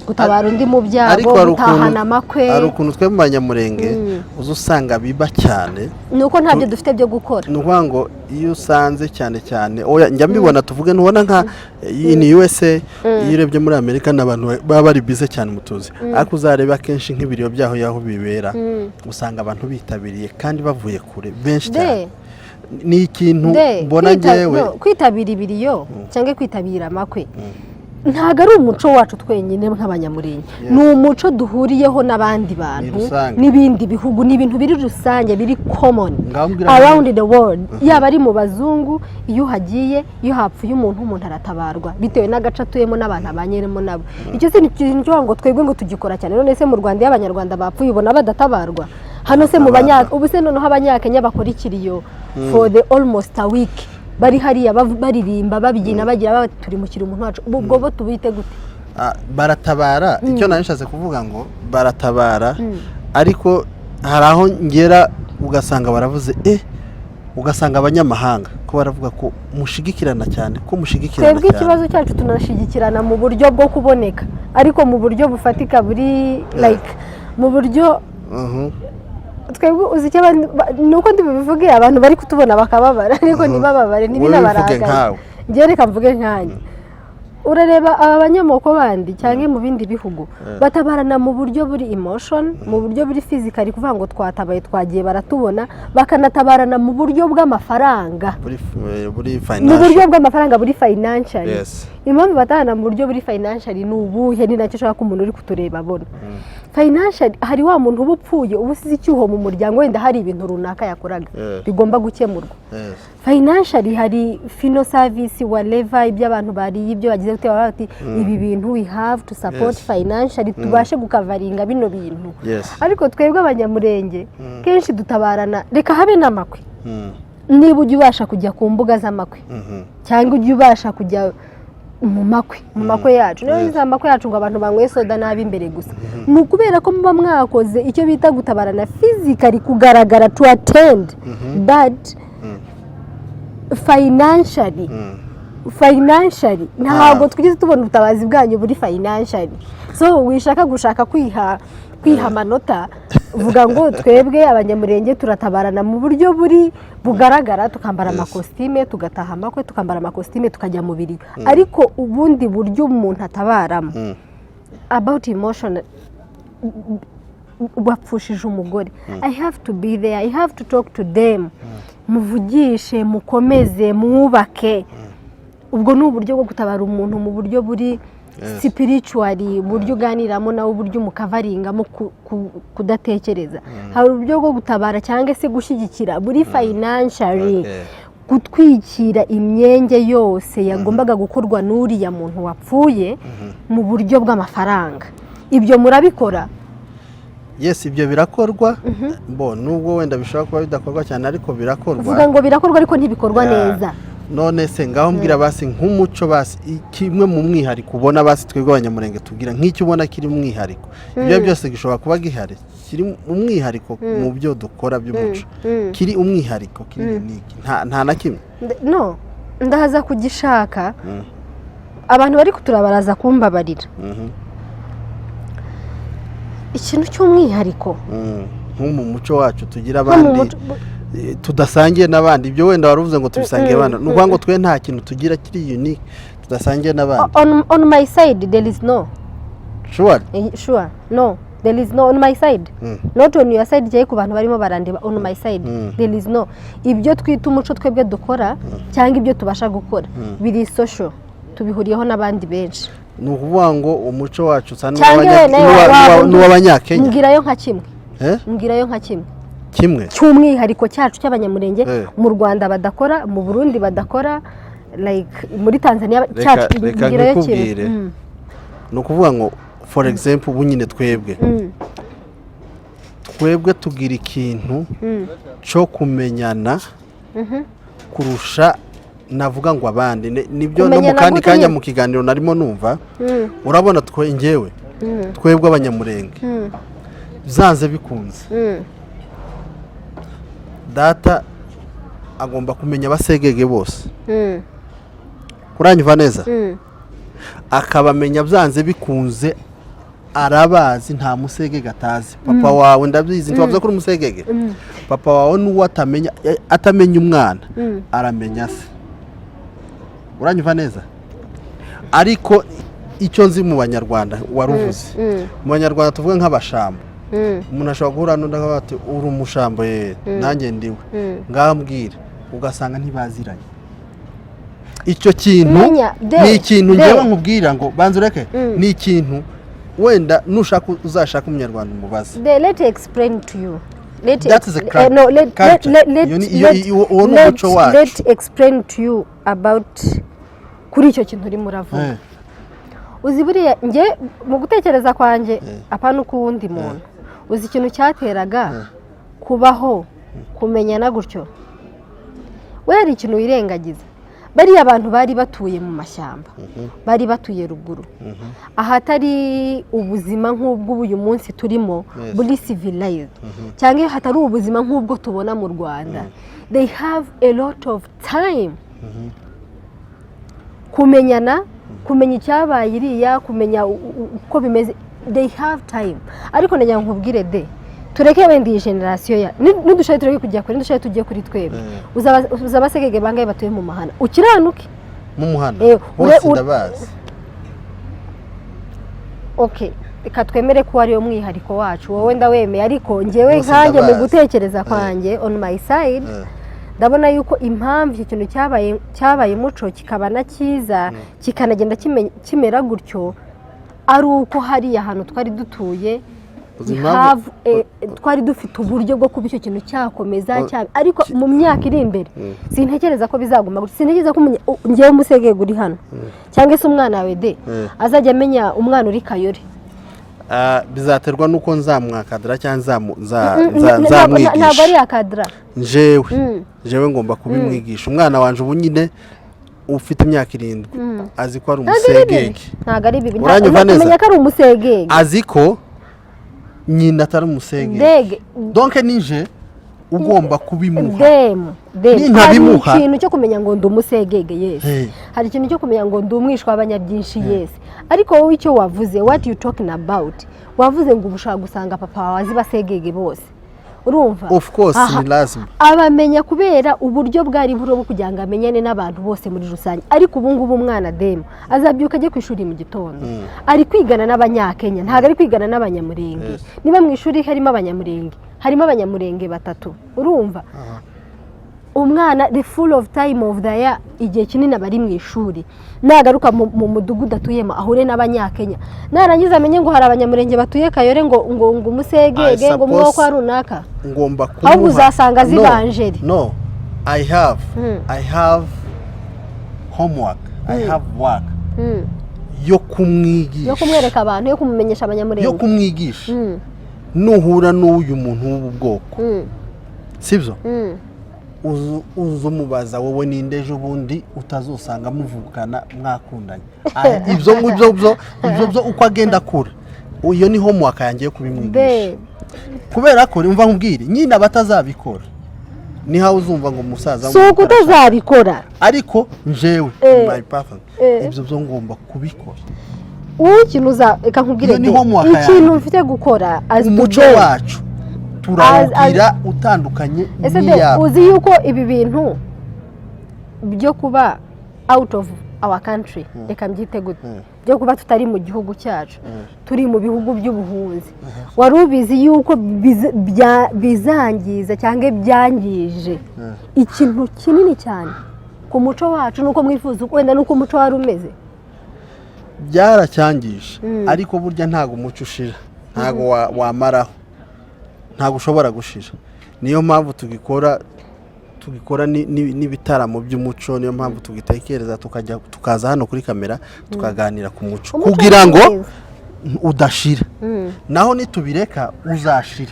gutabara undi mu byago, Ariko hari gutahana amakwe. Hari ukuntu twe mu Banyamurenge uza usanga biba cyane. Ni uko ntabyo dufite byo gukora. Ni ukuvuga ngo iyo usanze cyane cyane, oya, njya mbibona, tuvuge ntubona nka iyi ni USA, iyo urebye muri Amerika ni abantu baba bari bize cyane mu tuzi, ariko uzareba akenshi nk'ibiriyo byaho yaho bibera, usanga abantu bitabiriye kandi bavuye kure benshi cyane. Ni ikintu mbona ngewe. No, kwitabira ibiriyo cyangwa kwitabira amakwe ntabwo ari umuco wacu twenyine nk'Abanyamurenge, ni umuco duhuriyeho n'abandi bantu Rusange. n'ibindi bihugu. Ni ibintu biri rusange, biri common Ngaho mbwira around the world, yaba ari mu bazungu. Iyo uhagiye, iyo hapfuye umuntu, umuntu aratabarwa bitewe n'agace atuyemo n'abantu abanyeremo nabo. Icyo si ikintu cyo ngo twebwe ngo tugikora cyane. None se mu Rwanda iyo Abanyarwanda bapfuye ubona badatabarwa? Hano se mu banya, ubu se noneho Abanyakenya bakora ikiriyo for the almost a week, bari hariya baririmba, babyina, bagira bati: "Turi mu kiri umuntu wacu." Ubwo bo tubite gute? Ah, baratabara. Icyo nari nshatse kuvuga ngo baratabara, ariko hari aho ngera ugasanga baravuze, ugasanga abanyamahanga ko baravuga ko mushigikirana cyane, ko mushigikirana Twebwe cyane. ikibazo cyacu, tunashyigikirana mu buryo bwo kuboneka, ariko mu buryo bufatika, buri like mu buryo twebwe uzi icyo ni uko ndibubivuge, abantu bari kutubona bakababara, ariko ntibababare. Wowe bivuge. Ntibinabarakaze. Nkawe. Njye reka mvuge nkanjye. Urareba aba banyamoko bandi cyangwa mu bindi bihugu, batabarana mu buryo buri emotion, mu buryo buri physical, kuvuga ngo twatabaye, twagiye, baratubona, bakanatabarana mu buryo bw'amafaranga. Buri Mu financial. buryo bw'amafaranga, buri financial. Impamvu batabarana mu buryo buri financial ni ubuhe? Ni nacyo ushaka ko umuntu uri kutureba abona. Financial, hari wa muntu uba upfuye, uba usize icyuho mu muryango, wenda hari ibintu runaka yakoraga bigomba gukemurwa. Financially, hari funeral service, whatever, ibyo abantu bariye, ibyo bagize gute, baba bati ibi bintu we have to support financially, tubashe gucoveringa bino bintu. Ariko twebwe Abanyamurenge kenshi dutabarana, reka habe n'amakwe. Niba ujya ubasha kujya ku mbuga z'amakwe cyangwa ujya ubasha kujya mu makwe yacu, niyo nzi amakwe yacu ngo abantu banyweye soda nabi imbere gusa, ni ukubera ko muba mwakoze icyo bita gutabarana physically, kugaragara, to attend, but financially ntabwo twigeze tubona ubutabazi bwanyu buri financially. So wishaka gushaka kwiha amanota, vuga ngo twebwe Abanyamurenge turatabarana mu buryo buri bugaragara, tukambara amakositime tugataha amakwe, tukambara amakositime tukajya mu biriyo, ariko ubundi buryo umuntu atabaramo about emotion, wapfushije umugore, I have to be there, I have to talk to them, muvugishe, mukomeze, mwubake. Ubwo ni uburyo bwo gutabara umuntu mu buryo buri spiritually, uburyo uganiramo nawe, uburyo umucoveringamo kudatekereza. Hari uburyo bwo gutabara cyangwa se gushyigikira buri financially, gutwikira imyenge yose yagombaga gukorwa n'uriya muntu wapfuye mu buryo bw'amafaranga. Ibyo murabikora? Yes, ibyo birakorwa bo, nubwo wenda bishobora kuba bidakorwa cyane, ariko birakorwa. Uvuga ngo birakorwa, ariko ntibikorwa neza. None se ngaho mbwira basi nk'umuco, basi kimwe mu mwihariko ubona, basi twebwe Abanyamurenge tubwira nk'icyo ubona kiri umwihariko. Ibyo byose gishobora kuba gihari, kiri umwihariko mu byo dukora by'umuco, kiri umwihariko, kiri unique, nta na kimwe? No, ndaza kugishaka. Abantu bari kuturaba baraza kumbabarira. Ikintu cy'umwihariko Nko mu muco wacu tugira nko mu abandi muco tudasangiye n'abandi. Ibyo wenda wari uvuze ngo tubisangiye abandi, ni ukuvuga ngo twe nta kintu tugira kiri unique tudasangiye n'abandi. On my side there is no Sure? Sure, no, there is no on my side. Not on your side. Jye ku bantu barimo barandeba, on my side there is no. Ibyo twita umuco twebwe dukora cyangwa ibyo tubasha gukora biri social, tubihuriyeho n'abandi benshi. Ni ukuvuga ngo umuco wacu usa Cyangwa wenda n'uw'Abanyakenya. Mbwirayo nka kimwe. Eh? Mbwirayo nka kimwe Kimwe? cy'umwihariko cyacu cy'Abanyamurenge Eh. mu Rwanda badakora, mu Burundi badakora, like muri Tanzania Reka cyacu. reka Mbwirayo kimwe. nkikubwire. Ni ukuvuga ngo for example, ubu nyine twebwe twebwe tugira ikintu cyo kumenyana kurusha navuga ngo abandi. Nibyo no mu Kumenyana kandi gute kanya nyine? mu kiganiro narimo numva, urabona twe, njyewe, twebwe Abanyamurenge, byanze bikunze data agomba kumenya abasegege bose. Kuranyumva neza? Akabamenya byanze bikunze, arabazi, nta musegege atazi. Papa wawe ndabizi, ntibavuze ko uri umusegege. Papa wawe n'uwo atamenya, atamenya umwana, aramenya se. Uranyumva neza? Ariko icyo nzi mu Banyarwanda waruvuze, mu Banyarwanda tuvuge nk'abashambo, umuntu ashobora guhura n'undi akavuga ati: "Uri umushambo?" "Ye, nanjye ndiwe." "Ngambwira." Ugasanga ntibaziranye. Icyo kintu Menya, ni ikintu de. ngewe nkubwira ngo banza ureke. Ni ikintu wenda nushaka uzashaka Umunyarwanda umubaze. Let explain to you. Let That is a no, let, culture. let, Uwo ni umuco wacu. Let explain to you about kuri icyo kintu urimo uravuga. Uzi buriya njye mu gutekereza kwanjye, apana uko uwundi muntu, uzi ikintu cyateraga kubaho kumenyana gutyo? We hari ikintu wirengagiza. Bariya bantu bari batuye mu mashyamba, bari batuye ruguru, ahatari ubuzima nk'ubwo uyu munsi turimo buri civilized, cyangwa hatari ubuzima nk'ubwo tubona mu Rwanda. They have a lot of time kumenyana, kumenya icyabaye iriya, kumenya uko bimeze. They have time. Ariko nagira ngo nkubwire de, tureke wenda iyi generation ya nidushaye, tureke kujya kure, nidushaye tujye kuri twebwe. Uzaba abasegege bangahe batuye mu mahana? Ukiranuke. Mu muhanda? Bose ndabazi. Okay, reka twemere ko ariyo mwihariko wacu, wowe ndawemeye, ariko ngewe Bose nkanjye mu ndabazi. gutekereza kwanjye, on my side, ndabona yuko impamvu icyo kintu cyabaye umuco, kikaba na cyiza, kikanagenda kimera gutyo, ari uko hariya hantu twari dutuye Uzi we impamvu- twari dufite uburyo bwo kuba icyo kintu cyakomeza ariko mu myaka iri imbere sintekereza ko bizaguma gutyo. Sintekereza ko ngewe umusegege uri hano cyangwa se umwana wawe de azajya amenya umwana uri Kayore. Ah, bizaterwa n'uko nzamwakadara cyangwa Ntabwo ari nzamwigisha. akadara. Njewe jewe ngomba kubimwigisha umwana wanje. Ubu nyine ufite imyaka 7 azi ko ari Ntabwo ari bibi. umusegege. Ntabwo ari bibi. Uranyumva neza? Kumenya ko ari umusegege. Azi ko nyina atari umusegege. Dege. Donc nije ugomba kubimuha. Demu demu, hari Nintabimuha- ikintu cyo kumenya ngo ndi umusegege, yes. Hey. Hari ikintu cyo kumenya ngo ndi umwishwa w'abanyabyinshi, yes. Ariko wowe icyo wavuze, what you talking about, wavuze ngo ubu ushobora gusanga papa wawe azi basegege bose, urumva? Of course. Aha. Ni lazima. Abamenya kubera uburyo bwari buriho bwo kugira ngo amenyane n'abantu bose muri rusange. Ariko ubu ngubu umwana demu azabyuka ajye ku ishuri mu gitondo, ari kwigana n'Abanyakenya, ntabwo ari kwigana n'Abanyamurenge. Niba mu ishuri harimo Abanyamurenge, harimo Abanyamurenge batatu, urumva umwana the full of time of the year, igihe kinini aba ari mu ishuri. Nagaruka mu mudugudu atuyemo ahure n'Abanyakenya, narangiza amenye ngo hari Abanyamurenge batuye Kayore, ngo umusegege, ngo umwoko wa runaka. Ngomba kumuha. Ahubwo uzasanga No, zibanjeri. no, I have homework, I have work yo kumwigisha. Yo kumwereka abantu, yo kumumenyesha Abanyamurenge. Yo kumwigisha. Nuhura n'uyu muntu w'ubu bwoko, sibyo? Uza umubaza wowe ninde, ejo bundi utazusanga muvukana, mwakundanye. Ah, ibyo ngibyo byo, ibyo byo uko agenda akura, iyo ni homework yanjye yo kubimwigisha. Be Kubera ko umva nkubwire, nyine abatazabikora niho uzumva ngo umusaza Si uko utazabikora. Ariko njewe, my person, ibyo byo ngomba kubikora. Wowe ikintu uza, reka nkubwire Iyo ni de, homework ikintu yanjye. mfite gukora as Umuco today. wacu turawugira utandukanye Ese de, n'iyabo. uzi yuko ibi bintu byo kuba out of our country, reka mbyite gute, byo kuba tutari mu gihugu cyacu, turi mu bihugu by'ubuhunzi, wari ubizi yuko bizangiza cyangwa byangije ikintu kinini cyane ku muco wacu, nuko mwifuza wenda nuko umuco wari umeze? Byaracyangije, ariko burya ntabwo umuco ushira, ntabwo wamaraho, ntabwo ushobora gushira. Niyo mpamvu tugikora n'ibitaramo by'umuco, niyo mpamvu tugitekereza, tukajya tukaza hano kuri kamera tukaganira ku muco Umuco kugira ni ngo mwiza. udashira. Naho nitubireka uzashira,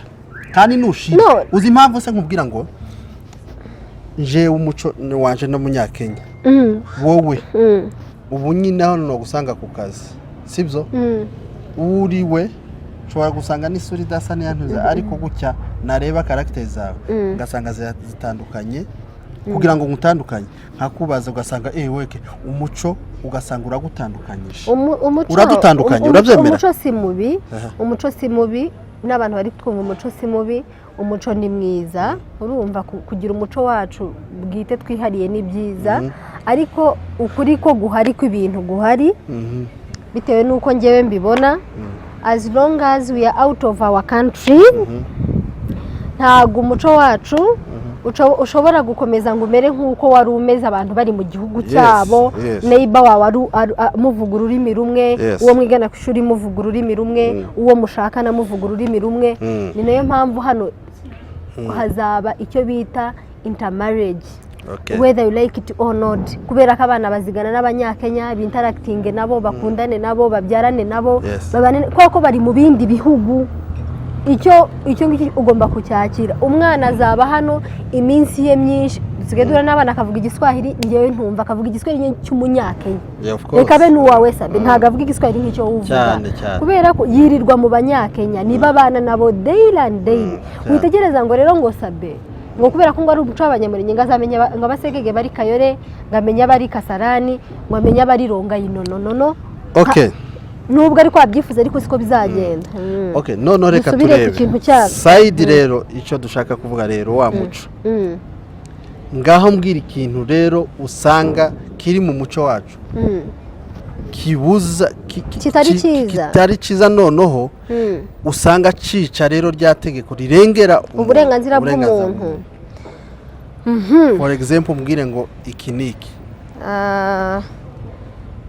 kandi nushira No. uzi impamvu se nkubwira ngo njewe umuco ni wanje n'Umunyakenya, wowe ubu nyine hano nagusanga ku kazi, sibyo? Uriwe nshobora gusanga n'isura idasa n'iyantuza, ariko gutya nareba caractère zawe ngasanga zitandukanye. Kugira ngo ngutandukanye nkakubaza, ugasanga weke umuco, ugasanga uragutandukanyije. Uradutandukanye, urabyemera? Umuco si mubi. Aha. Umuco si mubi, n'abantu bari twumva, umuco si mubi, umuco ni mwiza. Urumva, kugira umuco wacu bwite twihariye ni byiza, ariko ukuri ko guhari kw'ibintu guhari, bitewe n'uko ngewe mbibona, as long as we are out of our country, ntabwo umuco wacu ushobora gukomeza ngo umere nk'uko wari umeze abantu bari mu gihugu cyabo, neighbor wawe muvuga ururimi rumwe, uwo mwigana ku ishuri muvuga ururimi rumwe, uwo mushakana muvuga ururimi rumwe. Ni nayo mpamvu hano hazaba icyo bita intermarriage, whether you like it or not, kubera ko abana bazigana n'Abanyakenya, binteractinge nabo, bakundane nabo, babyarane nabo, babane, kubera ko bari mu bindi bihugu. Icyo ngicyo ugomba kucyakira. Umwana azaba hano iminsi ye myinshi. Dusigaye duhura n'abana akavuga Igiswahili ngewe ntumva, akavuga Igiswahili cy'Umunyakenya. Yeah, of course. Reka be n'uwawe sabe, ntabwo avuga Igiswahili nk'icyo wowe uvuga. Cyane, cyane. Kubera ko yirirwa mu Banyakenya, niba abana nabo daily and daily. Cyane. Witegereza ngo rero ngo sabe ngo kubera ko ngo ari umuco w'Abanyamurenge, ngo azamenya ngo Abasegege bari Kayore, ngo amenye abari Kasarani, ngo amenye abari Rongayi. No, no, no, no. Nubwo ariko wabyifuza, ariko siko bizagenda. Okay, none reka Dusubire ku turebe kintu cyacu. Side rero, icyo dushaka kuvuga rero, wa muco. Ngaho mbwira ikintu rero usanga kiri mu muco wacu kibuza Kitari cyiza. Kitari cyiza, noneho usanga cica rero rya tegeko rirengera umuntu, uburenganzira uburenganzira bw'umuntu. For example, mbwire ngo iki ni iki. Ah,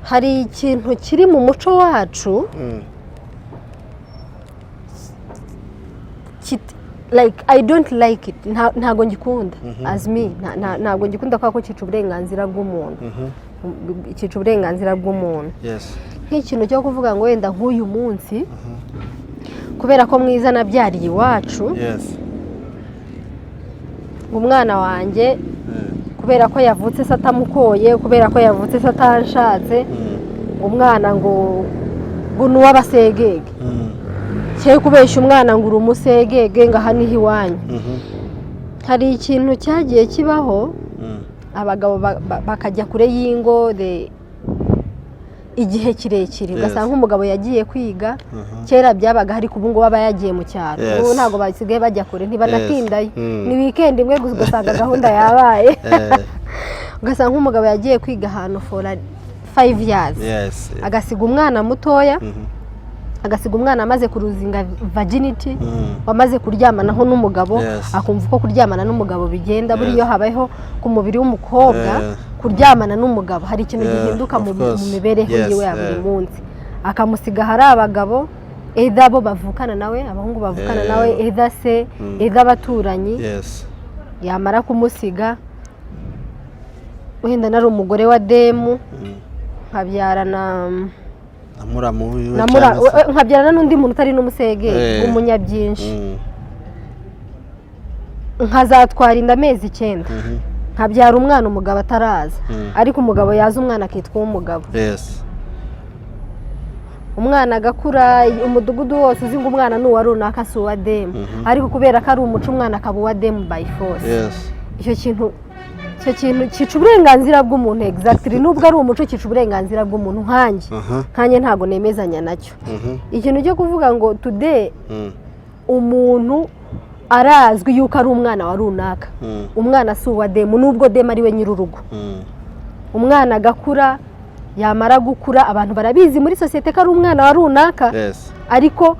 hari ikintu kiri mu muco wacu like I don't like it. Ntago ngikunda as me. Ntago ngikunda kubera ko cyica uburenganzira bw'umuntu, cyica uburenganzira bw'umuntu. Nk'ikintu cyo kuvuga ngo wenda nk'uyu munsi, kubera ko Mwiza nabyariye iwacu, ngo umwana wanjye, kubera ko yavutse se atamukoye, kubera ko yavutse se atanshatse, umwana ngo ni uw'Abasegege. Cye kubeshya umwana ngo uri Umusegege, ngo aha niho iwanyu. Hari ikintu cyagiye kibaho, abagabo bakajya kure y'ingo igihe kirekire. Ugasanga nk'umugabo yagiye kwiga. Kera byabaga, ariko ubu ngubu aba yagiye mu cyaro. Ubu ntabwo basigaye bajya kure, ntibanatindayo. Ni weekend imwe gusa, ugasanga gahunda yabaye. Ugasanga nk'umugabo yagiye kwiga ahantu for 5 years, agasiga umwana mutoya, agasiga umwana amaze kulosinga virginity, wamaze kuryamanaho n'umugabo, akumva uko kuryamana n'umugabo bigenda. Buriya iyo habayeho ku mubiri w'umukobwa kuryamana n'umugabo, hari ikintu gihinduka mu mibereho yiwe ya buri munsi. Akamusiga ahari abagabo, either abo bavukana nawe, abahungu bavukana nawe, either se, either abaturanyi. Yamara kumusiga, wenda nari umugore wa demu, nkabyarana na muramu wiwe na cyangwa se nkabyarana n'undi muntu utari n'Umusegege, w'Umunyabyinshi, nkazatwara inda amezi 9, nkabyara umwana umugabo ataraza, ariko umugabo yaza, umwana akitwa uw'umugabo. Umwana agakura, umudugudu wose uzi ngo umwana ni uwa runaka, si uwa demu, ariko kubera ko ari umuco, umwana akaba uwa demu by force. Icyo kintu cyica uburenganzira bw'umuntu exactly. Nubwo ari umuco, cyica uburenganzira bw'umuntu. Nkanjye ntabwo nemezanya nacyo. Ikintu cyo kuvuga ngo today umuntu arazwi yuko ari umwana wa runaka, umwana si uwa demu, nubwo demu ari we nyir'urugo. Umwana agakura, yamara gukura, abantu barabizi muri sosiyete ko ari umwana wa runaka, ariko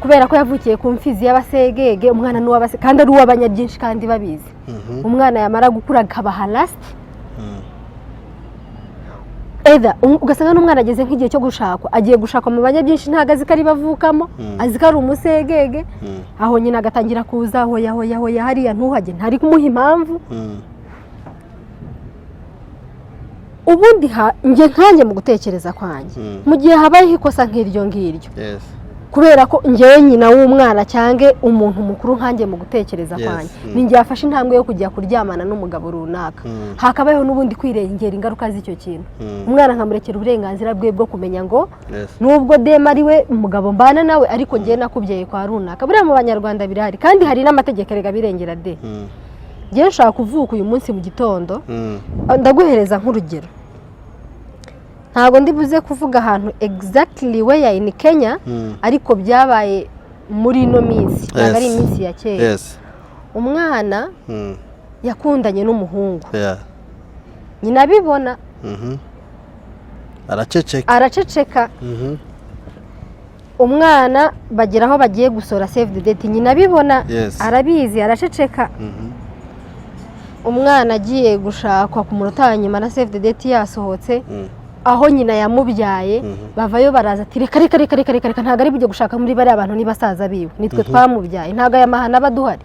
kubera ko yavukiye ku mfizi y'Abasegege, umwana ni uw'Abase kandi ari uw'Abanyabyinshi, kandi babizi. Umwana yamara gukura akaba harassed. Either ugasanga n'umwana ageze nk'igihe cyo gushakwa, agiye gushakwa mu Banyabyinshi, ntabwo azi ko ari bavukamo, azi ko ari Umusegege. Aho nyina agatangira kuza: "Hoya, hoya, hoya, hariya ntuhajye," ntari kumuha impamvu. Ubundi njye nkanjye mu gutekereza kwanjye, mu gihe habayeho ikosa nk'iryo ngiryo, kubera ko njyewe nyina w'umwana cyangwa umuntu mukuru nkanjye mu gutekereza kwanjye, ni njye yafashe intambwe yo kujya kuryamana n'umugabo runaka, hakabayeho n'ubundi kwirengera ingaruka z'icyo kintu, umwana nkamurekera uburenganzira bwe bwo kumenya ngo nubwo dema ari we umugabo mbana nawe, ariko njyewe nakubyaye kwa runaka. Buriya mu Banyarwanda birahari, kandi hari n'amategeko erega birengera de. Njyewe nshobora kuvuka uyu munsi mu gitondo, ndaguhereza nk'urugero, ntabwo ndi buze kuvuga ahantu exactly where in Kenya, ariko byabaye muri ino minsi, ntabwo ari iminsi ya kera. Umwana yakundanye n'umuhungu, nyina abibona, Araceceka. Araceceka. Umwana bagera aho bagiye gusora save the date, nyina abibona, arabizi, araceceka. Umwana agiye gushakwa, ku munota wa nyuma na save the date yasohotse, aho nyina yamubyaye bavayo baraza ati: "Reka, reka, reka, reka, reka, reka, ntabwo ari bujye gushaka muri bariya bantu, ni basaza biwe, nitwe twamubyaye, ntabwo aya mahano aba aduhari."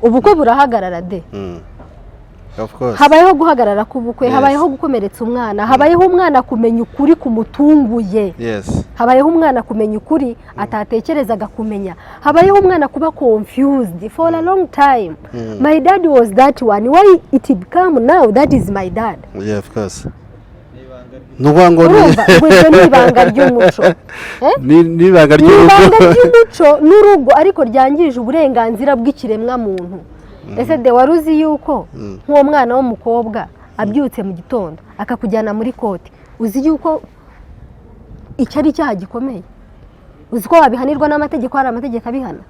Ubukwe burahagarara de. Of course. Habayeho guhagarara k'ubukwe, habayeho gukomeretsa umwana, habayeho umwana kumenya ukuri kumutunguye. Habayeho umwana kumenya ukuri atatekerezaga kumenya. Habayeho umwana kuba confused for a long time. My dad was that one, why it become now that is my dad? Yeah, of course, ni ukuvuga ngo Urumva, ubwo iryo ni ibanga ry'umuco. Eh? Ni ibanga Ni ibanga ry'urugo. ry'umuco n'urugo, ariko ryangije uburenganzira bw'ikiremwamuntu. Ese de wari uzi yuko nk'uwo mwana w'umukobwa abyutse mu gitondo akakujyana muri court, uzi yuko icyo ari icyaha gikomeye? Uzi ko wabihanirwa n'amategeko? Hari amategeko abihana.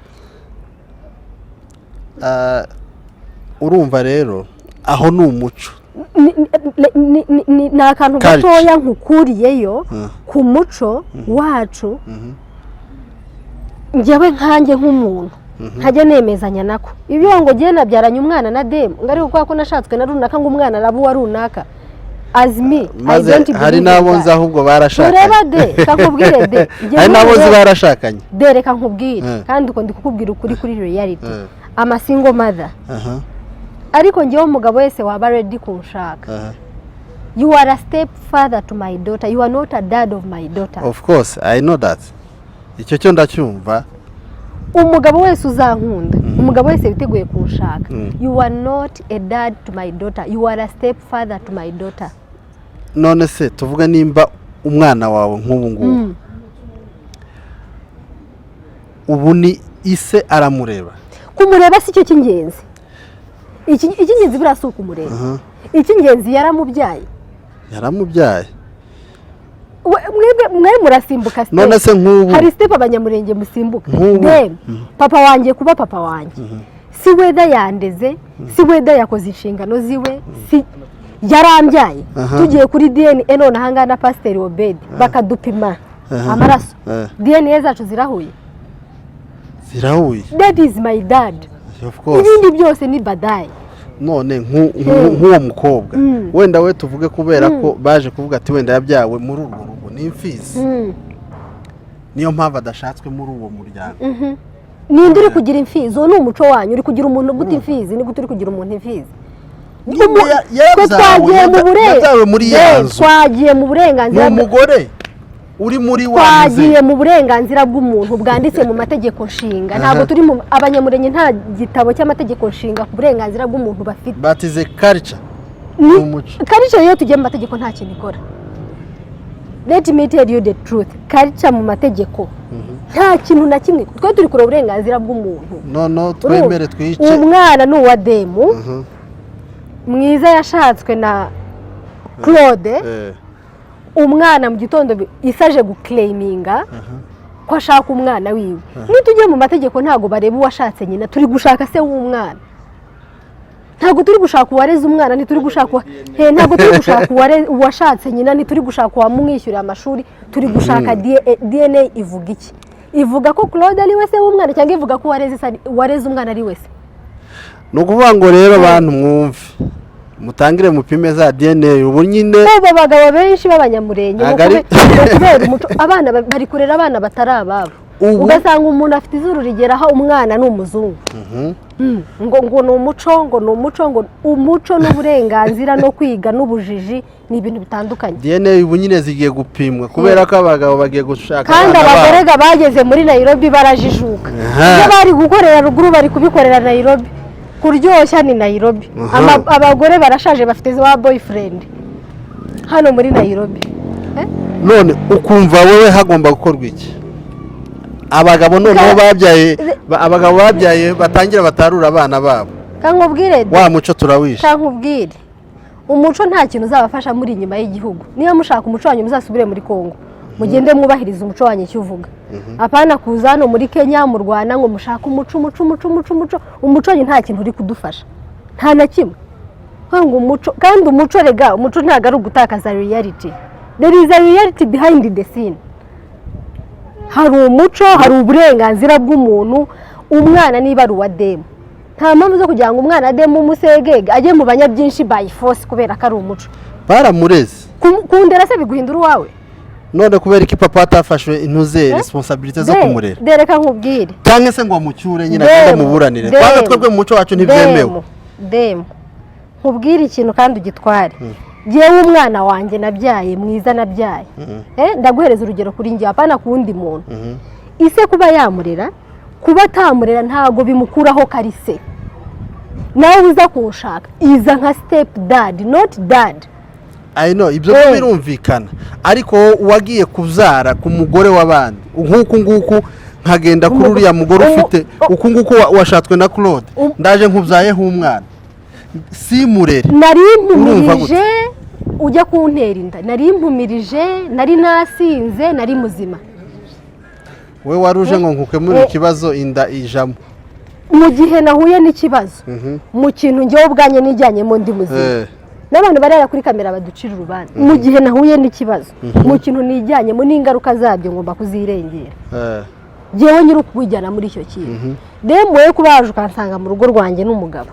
Ah, urumva rero aho ni umuco. Ni akantu Culture. gatoya nkukuriyeyo ku muco wacu. Njyewe nkanjye nk'umuntu ntajya nemezanya nako ibyo ngo ngiye nabyaranye umwana na demu, ngo ariko kubera ko nashatswe na runaka, ngo umwana araba uwa runaka. As me, Maze hari n'abo nzi ahubwo barashakanye. Tureba de, kakubwire de. Njye Hari n'abo nzi barashakanye. De, reka nkubwire. Kandi uko ndi kukubwira ukuri kuri reality. I'm a single mother. Ariko njyewe umugabo wese waba ready kunshaka, you are a step father to my daughter, you are not a dad of my daughter. Of course, I know that, icyo cyo ndacyumva. Umugabo wese uzankunda, umugabo wese witeguye kunshaka, you are not a dad to my daughter, you are a step father to my daughter. None se tuvuge nimba umwana wawe nk'ubu ngubu, ubu ni ise aramureba? Kumureba si cyo cy'ingenzi. Icy'ingenzi buriya si ukumureba. Icy'ingenzi, yaramubyaye. Yaramubyaye. Mwebwe mwe murasimbuka step. None se nk'ubu Hari step abanyamurenge musimbuka. Nk'ubu. Dem, papa wanjye kuba papa wanjye, si weda yandeze, si weda yakoze inshingano ziwe, si yarambyaye. Tugiye kuri DNA none ahangaha na Pasiteri Obedi bakadupima amaraso, DNA zacu zirahuye. Zirahuye. That is my dad. Of course. Ibindi byose ni badayi. None nk'uwo mukobwa, wenda we tuvuge kubera ko baje kuvuga ati wenda yabyawe muri urwo rugo, ni imfizi, niyo mpamvu adashatswe muri uwo muryango. Ninde uri kugira imfizi? Uwo ni umuco wanyu. Uri kugira umuntu gute imfizi? Ni gute uri kugira umuntu imfizi? Nyine Twe yarabyawe, twagiye mu yabyawe muri ya nzu. Twagiye mu Ni burenganzira umugore uri muri wa Twagiye nzu. mu burenganzira bw'umuntu bwanditse mu mategeko nshinga. Ntabwo turi mu abanyamurenge, nta gitabo cy'amategeko nshinga ku burenganzira bw'umuntu bafite. Batize culture. Ni Umuco. Culture iyo tugiye mu mategeko nta kintu ikora. Let me tell you the truth, culture mu mategeko nta kintu na kimwe. Twe turi kureba uburenganzira bw'umuntu. Noneho twemere twice. Umwana ni uwa demu mwiza yashatswe na Claude. Umwana mu gitondo isaje guclaiminga ko ashaka umwana wiwe. Nitujya mu mategeko ntabwo bareba uwashatse nyina, turi gushaka se w'umwana. Ntabwo turi gushaka uwareze umwana, ntituri gushaka ntabwo turi gushaka uwashatse nyina, ntituri gushaka uwamwishyurira amashuri, turi gushaka DNA. Ivuga iki? Ivuga ko Claude ari we se w'umwana, cyangwa ivuga ko uwareze umwana ari we se? Ni ukuvuga ngo rero abantu mwumve, mutangire mupime za DNA ubu nyine. Ubu abagabo benshi b'abanyamurenge Ntabwo ari- ni ukubera umuco, abana bari kurera abana batari ababo. Ugasanga umuntu afite izuru rigeraho, umwana ni umuzungu. Ngo ni umuco, ngo ni umuco, ngo umuco n'uburenganzira no kwiga n'ubujiji ni ibintu bitandukanye. DNA ubu nyine zigiye gupimwa kubera ko abagabo bagiye gushaka Kandi abana abagore babo. ga bageze muri Nairobi barajijuka. Ibyo bari gukorera ruguru bari kubikorera Nairobi. Kuryoshya ni Nairobi. Abagore barashaje, bafite za boyfriend hano muri Nairobi. Eh? None ukumva wowe hagomba gukorwa iki? Abagabo noneho babyaye, abagabo babyaye batangira batarura abana babo. Kankubwire de. Wa muco turawishe. Kankubwire, umuco nta kintu uzabafasha muri inyuma y'igihugu. Niba mushaka umuco wanyu, muzasubire muri Kongo, mugende mwubahiriza umuco wanyu icyo uvuga, apana kuza hano muri Kenya, mu Rwanda, ngo mushake umuco, umuco, umuco, umuco, umuco. Umuco wanyu nta kintu uri kudufasha, nta na kimwe. Ngo umuco, kandi umuco rega, umuco ntabwo ari ugutakaza reality. There is a reality behind the scene. Hari umuco, hari uburenganzira bw'umuntu. Umwana niba ari uwa demu, nta mpamvu zo kugira ngo umwana demu umusegege ajye mu banyabyinshi by force kubera ko ari umuco. Baramureze. Kundera se biguhindura uwawe? None kubera iki papa atafashwe intuze responsabilité zo kumurera? Dereka nkubwire. Cyangwa se ngo amucyure nyine, agende amuburanire? Kwanza twebwe mu muco wacu ntibyemewe. Demu, demu, nkubwire ikintu kandi ugitware. Jyewe umwana wanjye nabyaye, mwiza nabyaye, ndaguhereza urugero kuri njye, apana ku wundi muntu. Ise kuba yamurera, kuba atamurera, ntabwo bimukuraho ko ari se. Nawe uza kunshaka, iza nka step dad, not dad. I know, ibyo birumvikana, ariko wowe wagiye kubyara ku mugore w'abandi nk'uku nguku, nkagenda kuri uriya mugore ufite uku nguku washatswe na Claude, ndaje nkubyayeho umwana, simurere. Nari Urumva mpumirije ujya kuntera inda, nari mpumirije, nari nasinze, nari muzima. We wari uje ngo nkukemure ikibazo, inda ijamo. Mu gihe nahuye n'ikibazo mu kintu njyewe ubwanjye nijyanyemo ndi muzima, n'abantu barera kuri kamera baducira urubanza, mu gihe nahuye n'ikibazo mu kintu nijyanyemo n'ingaruka zabyo ngomba kuzirengera. Njyewe nyiri ukwijyana muri icyo kintu. Demu, wowe kuba waje ukansanga mu rugo rwanjye n'umugabo,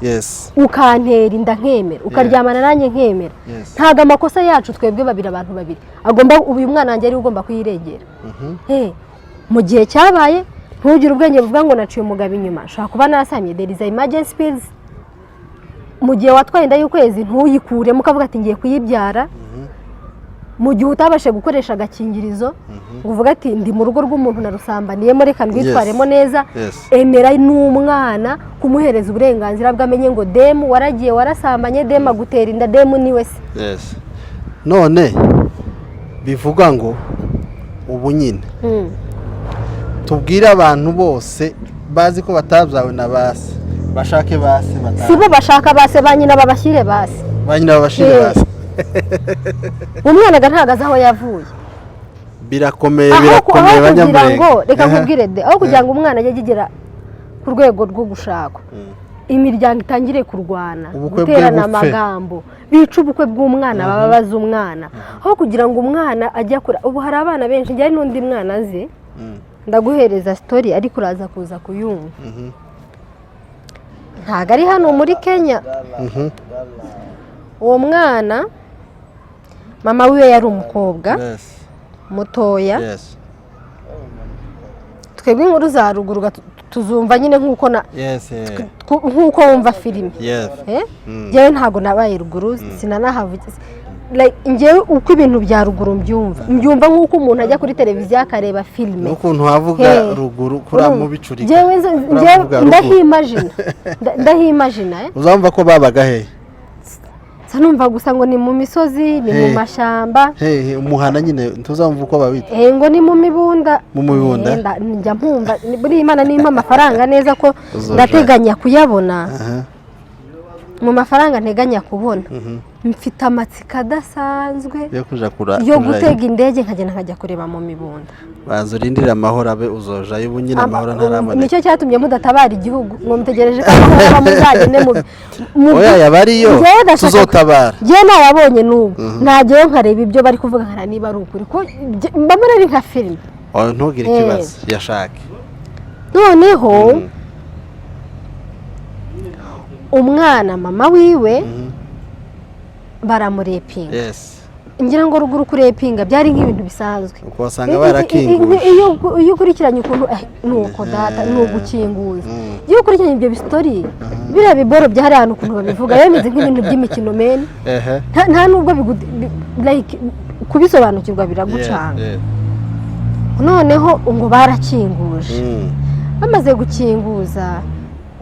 ukantera inda nkemera, ukaryamana nanjye nkemera, ntabwo amakosa yacu twebwe babiri, abantu babiri, agomba uyu mwana wanjye ariwe ugomba kuyirengera. Mu gihe cyabaye, ntugire ubwenge buvuga ngo naciye umugabo inyuma, nshobora kuba nasamye. There is emergency pills. Mu gihe watwaye inda y'ukwezi ntuyikuremo, ukavuga ati ngiye kuyibyara, mu gihe utabashije gukoresha agakingirizo, ngo uvuge ati ndi mu rugo rw'umuntu narusambaniyemo, reka ndwitwaremo neza. Emera n'umwana kumuhereza uburenganzira bw'amenye ngo demu waragiye warasambanye, demu agutera inda, demu niwe se. Yes. None bivuga ngo ubu nyine tubwire abantu bose bazi ko batabyawe na base, bashake base batahe. Si bo bashaka base, ba nyina babashyire base. Ba nyina babashire base. Umwana aga ntabwo azi aho yavuye. Birakomeye. Aho Birakomeye. aho kugira Banyamurenge. ngo, reka nkubwire de, aho kugira ngo umwana ajye agera ku rwego rwo gushakwa, imiryango itangire kurwana, Ubukwe bwe guterana bupfe. amagambo, bica ubukwe bw'umwana, bababaza umwana, aho kugira ngo umwana ajye akura. Ubu hari abana benshi, njye hari n'undi mwana azi. Ndaguhereza story, ariko uraza kuza kuyumva. Ntabwo ari hano muri Kenya. Uwo mwana mama wiwe yari umukobwa mutoya. Twebwe inkuru za ruguru tuzumva nyine nk'uko na nk'uko wumva filime. Eh? Njyewe ntabwo nabaye ruguru, sinanahavuze. Like, njyewe uko ibintu bya ruguru mbyumva, mbyumva nk'uko umuntu ajya kuri televiziyo akareba filime. N'ukuntu havuga Hey. ruguru kuriya mubicurika. Njyewe Kuriya njyewe muvuga ruguru. ndahimajina. Ndahimajina, eh? Uzamva ko babaga hehe? Nsa numva gusa ngo ni mu misozi, ni mu Hey. mashyamba. Hehe? Umuhana nyine, ntuzamva uko babita? Ngo ni mu mibunda. Mu mibunda? Njya mpumva buriya Imana nimpa amafaranga neza ko Uzoja. ndateganya kuyabona. Mu mafaranga nteganya kubona, mfite amatsiko adasanzwe yo kuja kura yo kujayo. gutega indege nkagenda nkajya kureba mu mibunda. Banza urindire amahoro abe, uzojayo. Ubu nyine amahoro ntaraboneka. Nicyo cyatumye mudatabara igihugu, ngo mutegereje ko amahoro aba muzagende mu Oya, yaba ariyo Njyewe ndashaka tuzotabara. Njyewe nayabonye n'ubu najyayo nkareba ibyo bari kuvuga, nkara niba ari ukuri, ko mba mbona ari nka filime. Oya, ntugire ikibazo, yashake. Noneho umwana mama wiwe baramurepinga. Ngira ngo ruguru kurepinga byari nk'ibintu bisanzwe. Uko wasanga barakinguje. Iyo ukurikiranye ukuntu, nuko data ni ugukinguza. Iyo ukurikiranye ibyo bistory, biriya biboro byari ahantu, ukuntu babivuga biba bimeze nk'ibintu by'imikino men. Nta nubwo like kubisobanukirwa biragucanga. Noneho ngo barakinguje. Bamaze gukinguza,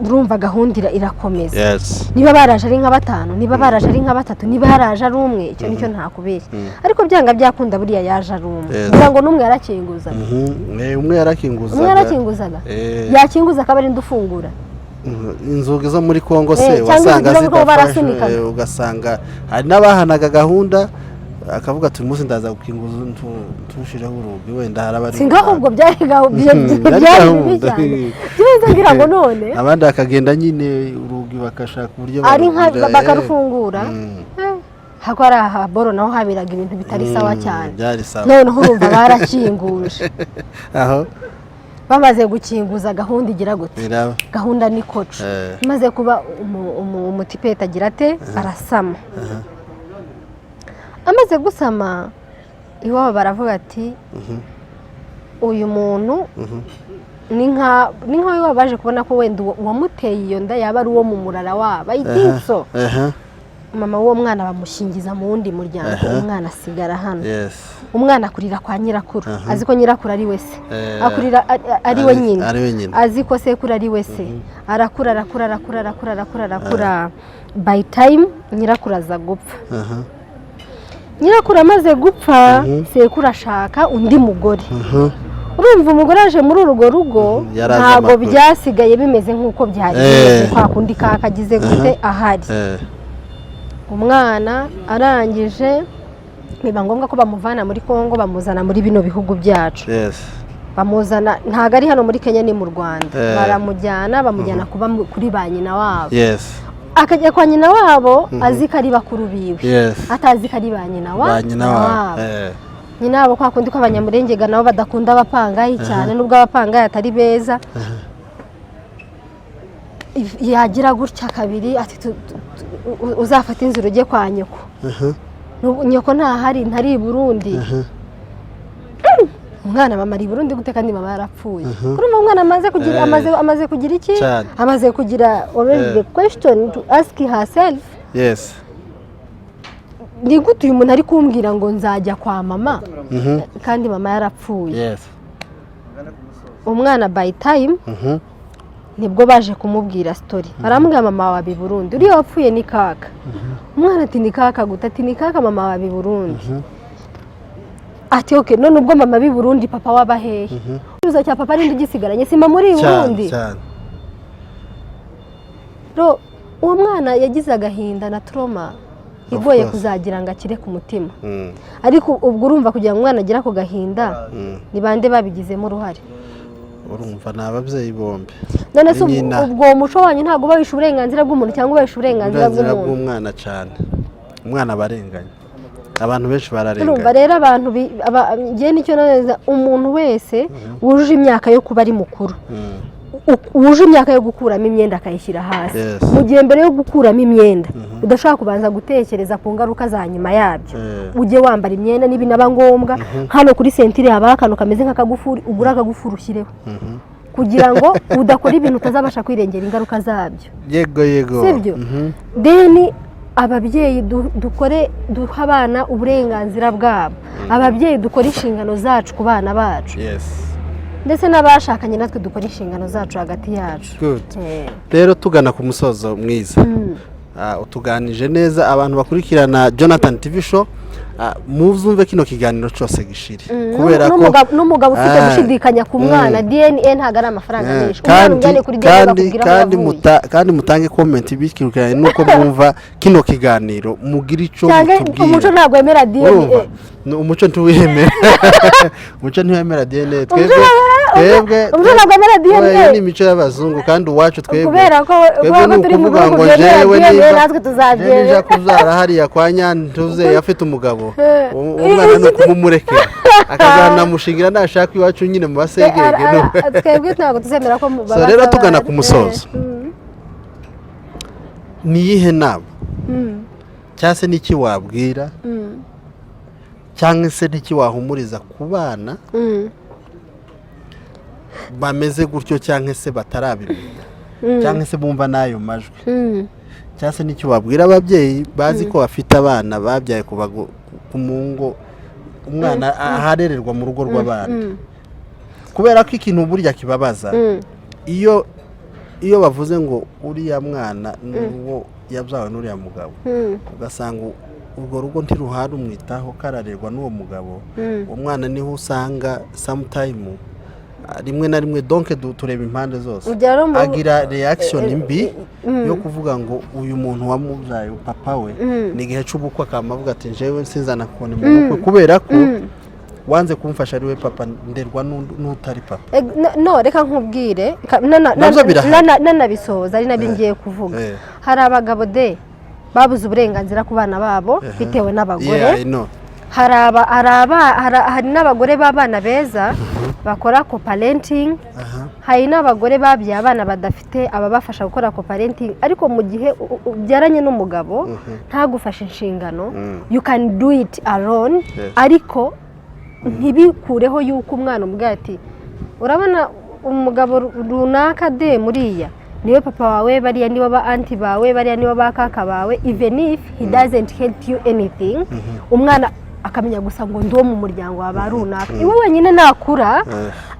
urumva gahunda irakomeza. Niba baraje ari nka batanu, niba baraje ari nka batatu, niba haraje ari umwe, icyo nicyo ntakubeshya, ariko byanga byakunda buriya yaje ari umwe. Ngira ngo n'umwe yarakinguzaga. Umwe yarakinguzaga. Umwe yarakinguzaga. Yakinguza akaba ari ufungura. Inzugi zo muri Kongo se Cyangwa wasanga inzugi zo muri Kongo zidafashe, barasunikaga. Ugasanga hari n'abahanaga gahunda, akavuga ati uyu munsi ndaza gukinguza, ntushireho urugi, wenda hari abari Si ngaho ubwo byari Byari byari bibi gahunda. cyane byiza, ngira ngo none abandi bakagenda nyine urugi bakashaka uburyo ari nka barugira, bakarufungura. Hako ari aha boro naho haberaga ibintu bitari sawa cyane. Byari sawa. Noneho urumva barakinguje. Aho Bamaze gukinguza, gahunda igira gute? Biraba. Gahunda ni koco. Imaze kuba, umutipeti agira ate? Arasama. Amaze gusama, iwabo baravuga ati uyu muntu ni nka iwabo baje kubona ko wenda uwamuteye iyo nda yaba ari uwo mu murara wabo, I think so. Mama w'uwo mwana bamushyingiza mu wundi muryango, umwana asigara hano. Umwana akurira kwa nyirakuru, azi ko nyirakuru ari we se. Akurira ari we nyina. Ari we nyina. Azi ko sekuru ari we se. Arakura, arakura, arakura, arakura, arakura, arakura. By time nyirakuru aza gupfa. Nyirakuru amaze gupfa, sekuru ashaka undi mugore. Urumva umugore aje muri urwo rugo, Yari azi ntabwo amakuru. byasigaye bimeze nk'uko byari bimeze kwa kundi kakagize gute ahari. Umwana arangije biba ngombwa ko bamuvana muri Kongo, bamuzana muri bino bihugu byacu. Bamuzana, ntabwo ari hano muri Kenya, ni mu Rwanda. Baramujyana, bamujyana kuba kuri ba nyina wabo. Akajya kwa nyina wabo azi ko ari bakuru biwe, atazi ko ari ba nyina wa Ba nyina wabo. Nyina wabo, kwa kundi ko Abanyamurengega nabo badakunda abapangayi cyane, nubwo abapangayi atari beza, yagira gutya kabiri ati: "Uzafate inzira ujye kwa nyoko." Nyoko ntahari, ntari i Burundi. Umwana, mama ari i Burundi gute kandi mama yarapfuye? Kurumva umwana amaze kugira amaze kugira iki? Cyane. Amaze kugira already the question to ask herself: ni gute uyu muntu ari kumbwira ngo nzajya kwa mama kandi mama yarapfuye? Umwana by time nibwo baje kumubwira story, baramubwira: "Mama wawe i Burundi, uriya wapfuye ni kaka." Umwana ati: "Ni kaka gute?" Ati: "Ni kaka, mama wawe i Burundi." Ati: "Okay, none ubwo mama b'i Burundi, papa waba hehe? Ikibazo cya papa ninde ugisigaranye? Si mama uri i Burundi?" Ro uwo mwana yagize agahinda na trauma igoye Course. kuzagira ngo akire ku mutima. Ariko ubwo urumva, kugira ngo umwana agire ako gahinda, ni bande babigizemo uruhare? Urumva ni ababyeyi bombi. None se Ni nyina. ubwo uwo muco wanyu ntabwo uba wishe uburenganzira bw'umuntu cyangwa uba wishe uburenganzira Uburenganzira bw'umuntu? bw'umwana cyane. Umwana barenganya, abantu benshi Urumva bararenganya. rero abantu njye nicyo neza, umuntu wese wujuje imyaka yo kuba ari mukuru, wuje imyaka yo gukuramo imyenda akayishyira hasi, mu gihe mbere yo gukuramo imyenda udashobora kubanza gutekereza ku ngaruka za nyuma yabyo, ujye wambara imyenda n'ibinaba ngombwa. Hano kuri ceinture habaho akantu kameze nk'akagufuri, ugure akagufuri ushyireho kugira ngo udakora ibintu utazabasha kwirengera ingaruka zabyo. yego yego Sibyo? Then ababyeyi dukore, duha abana uburenganzira bwabo. Ababyeyi dukore inshingano zacu ku bana bacu, ndetse n'abashakanye natwe dukora inshingano zacu hagati yacu. Good. Rero tugana ku musozo mwiza. Utuganije neza. Abantu bakurikirana Jonathan TV Show, muzumve kino kiganiro cyose gishire, kubera ko N'umugabo ufite gushidikanya ku mwana, DNA ntabwo ari amafaranga menshi. Umwana umujyane kuri DNA, bakubwira aho yavuye. Kandi mutange comment bikirukanye nuko mwumva kino kiganiro, mugire ico Cyangwa mutubwira. umuco ntabwo wemera DNA. Urumva? Umuco ntiwemera, umuco ntiwemera DNA. Twebwe twebwe Umuco ntabwo wemera Oya, iyo DNA. ni imico y'abazungu, kandi uwacu twebwe Kubera ko twebwe kubera ko ni turi mu ukuvuga bihugu ngo byemera jewe DNA, niba natwe jewe tuzabyemera. nija kubyara hariya kwa Nyantuze afite umugabo, uwo mwana ni ukumumurekera akazanamushingira nashaka iwacu nyine mu basegenge Twebwe ntabwo tuzemera ko So rero tugana ku musozo, ni iyihe nama cyangwa se n'iki wabwira cyangwa se n'iki wahumuriza ku bana bameze gutyo, cyangwa se batarabimenya, cyangwa se bumva n'ayo majwi, cyangwa se n'icyo wabwira ababyeyi bazi ko bafite abana babyaye kuva ku mu ngo, umwana aharererwa mu rugo rw'abandi? Kubera ko ikintu burya kibabaza, iyo bavuze ngo uriya mwana ni uwo yabyawe n'uriya mugabo, ugasanga urwo rugo ntiruhara umwitaho, kararerwa n'uwo mugabo, uwo mwana niho usanga sometime, rimwe na rimwe, donc tureba impande zose, Ugera no agira reaction mbi yo kuvuga ngo uyu muntu wamubyaye papa we, ni igihe cy'ubukwe akaba avuga ati: "Njyewe sinzana kubona mu bukwe kubera ko wanze kumfasha ari we papa, nderwa n'utari papa." No, reka nkubwire Nabyo birahari. Nanabisohoza ari nabyo ngiye kuvuga. Hari abagabo de babuze uburenganzira ku bana babo bitewe n'abagore. Yeah, I know. Hari n'abagore b'abana beza bakora co-parenting. Hari n'abagore babyaye abana badafite ababafasha gukora co-parenting, ariko mu gihe ubyaranye n'umugabo ntagufashe inshingano, you can do it alone. Ariko ntibikureho yuko umwana umubwira ati: "Urabona umugabo runaka de muriya Niwe papa wawe, bariya nibo ba aunty bawe, bariya nibo ba kaka bawe. Even if he doesn't help you anything, umwana akamenya gusa ngo ndi uwo mu muryango wa ba runaka. Iwe wenyine nakura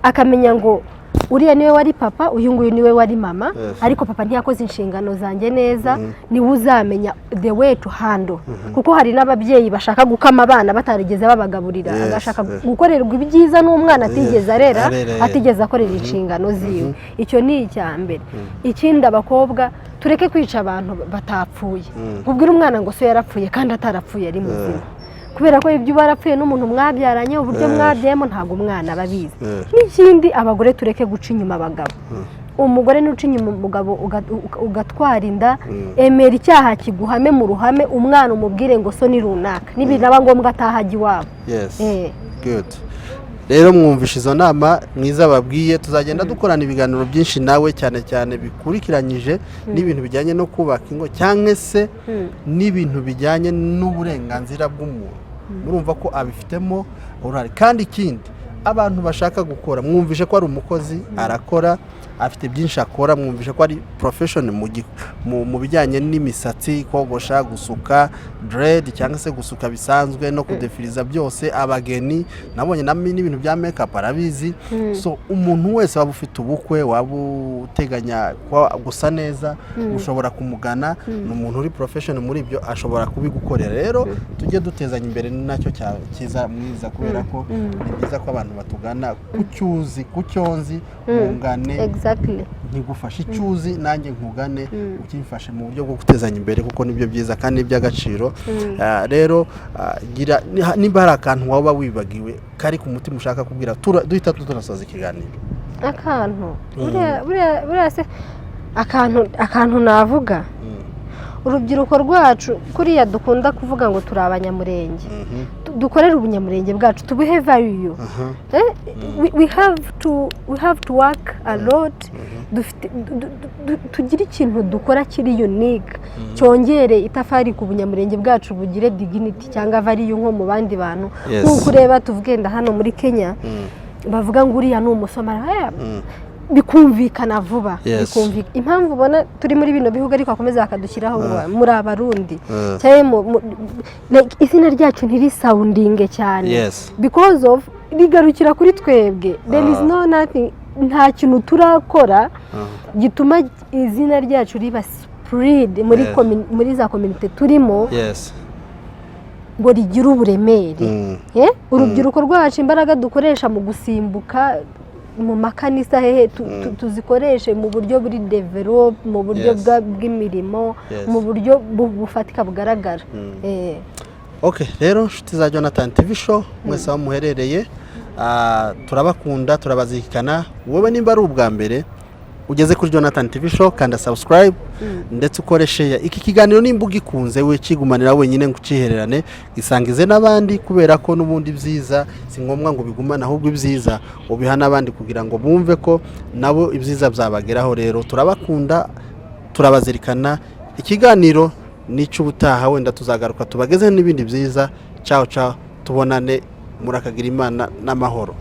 akamenya ngo uriya niwe wari papa, uyu nguyu niwe wari mama, ariko papa ntiyakoze inshingano zanjye neza, niwe uzamenya the way to handle, kuko hari n'ababyeyi bashaka gukama abana batarigeze babagaburira, agashaka gukorerwa ibyiza n'umwana atigeze arera, arera, yeah. atigeze akorera inshingano ziwe. Icyo ni icya mbere. Ikindi, abakobwa tureke kwica abantu batapfuye. Kubwira umwana ngo so yarapfuye kandi atarapfuye, ari muzima, kubera ko ibyo uba warapfuye n'umuntu mwabyaranye, uburyo mwabyayemo, ntabwo umwana aba abizi. N'ikindi, abagore tureke guca inyuma abagabo. Umugore nuca inyuma umugabo ugatwara inda, emera icyaha kiguhame mu ruhame. Umwana umubwire ngo so ni runaka, nibinaba ngombwa ataha ajya iwabo. Good. Rero mwumvishe izo nama mwiza babwiye. Tuzagenda dukorana ibiganiro byinshi nawe, cyane cyane bikurikiranyije n'ibintu bijyanye no kubaka ingo cyangwa se n'ibintu bijyanye n'uburenganzira bw'umuntu. Murumva ko abifitemo uruhare. Kandi ikindi, abantu bashaka gukora, mwumvishe ko ari umukozi, arakora, afite byinshi akora. Mwumvishe ko ari profession mu bijyanye n'imisatsi, kogosha, gusuka dread cyangwa se gusuka bisanzwe no kudefiriza byose abageni. Nabonye n'ibintu bya makeup arabizi. So umuntu wese waba ufite ubukwe, waba uteganya gusa neza, ushobora kumugana. Ni umuntu uri profession muri ibyo, ashobora kubigukorera. Rero tujye dutezanya imbere, ni nacyo cyiza mwiza, kubera ko ni byiza ko abantu batugana ku cyuzi, ku cyonzi mungane. Ntigufashe icyo uzi, nanjye nkugane ukimfashe mu buryo bwo gutezanya imbere, kuko nibyo byiza kandi ni iby'agaciro. Rero, nimba hari akantu waba wibagiwe kari ku mutima ushaka kubwira, duhita tunasoza ikiganiro. Akantu buriya se akantu navuga, urubyiruko rwacu, kuriya dukunda kuvuga ngo turi Abanyamurenge, dukorere ubunyamurenge bwacu, tubuhe value. We have to work a lot. Dufite tugire ikintu dukora kiri unique, cyongere itafari ku bunyamurenge bwacu, bugire dignity cyangwa value nko mu bandi bantu. Nk'uko ureba, tuvuge nda hano muri Kenya, bavuga ngo uriya ni Umusomali, bikumvikana vuba. Impamvu ubona turi muri bino bihugu ariko bakomeza bakadushyiraho ngo muri Abarundi, cyangwa like, izina ryacu ntirisoundinge cyane, because of rigarukira kuri twebwe. There is no nothing, nta kintu turakora gituma izina ryacu riba spread muri muri za community turimo ngo rigire uburemere. Urubyiruko rwacu, imbaraga dukoresha mu gusimbuka mu makanisa hehe, tuzikoreshe mu buryo buri develop, mu buryo bw'imirimo, mu buryo bufatika bugaragara. Okay, rero nshuti za Jonathan TV Show mwese aho muherereye, turabakunda, turabazirikana. Wowe nimba ari ubwa mbere ugeze kuri Jonathan TV Show, kanda subscribe ndetse ukore share iki kiganiro. Nimba ugikunze, we kigumanira wenyine ngo ucihererane, gisangize n'abandi, kubera ko n'ubundi ibyiza si ngombwa ngo bigumane, ahubwo ibyiza ubiha n'abandi kugira ngo bumve ko nabo ibyiza byabageraho. Rero turabakunda, turabazirikana. Ikiganiro ni icy'ubutaha, wenda tuzagaruka tubagezeho n'ibindi byiza. Ciao ciao, tubonane, murakagira Imana n'amahoro.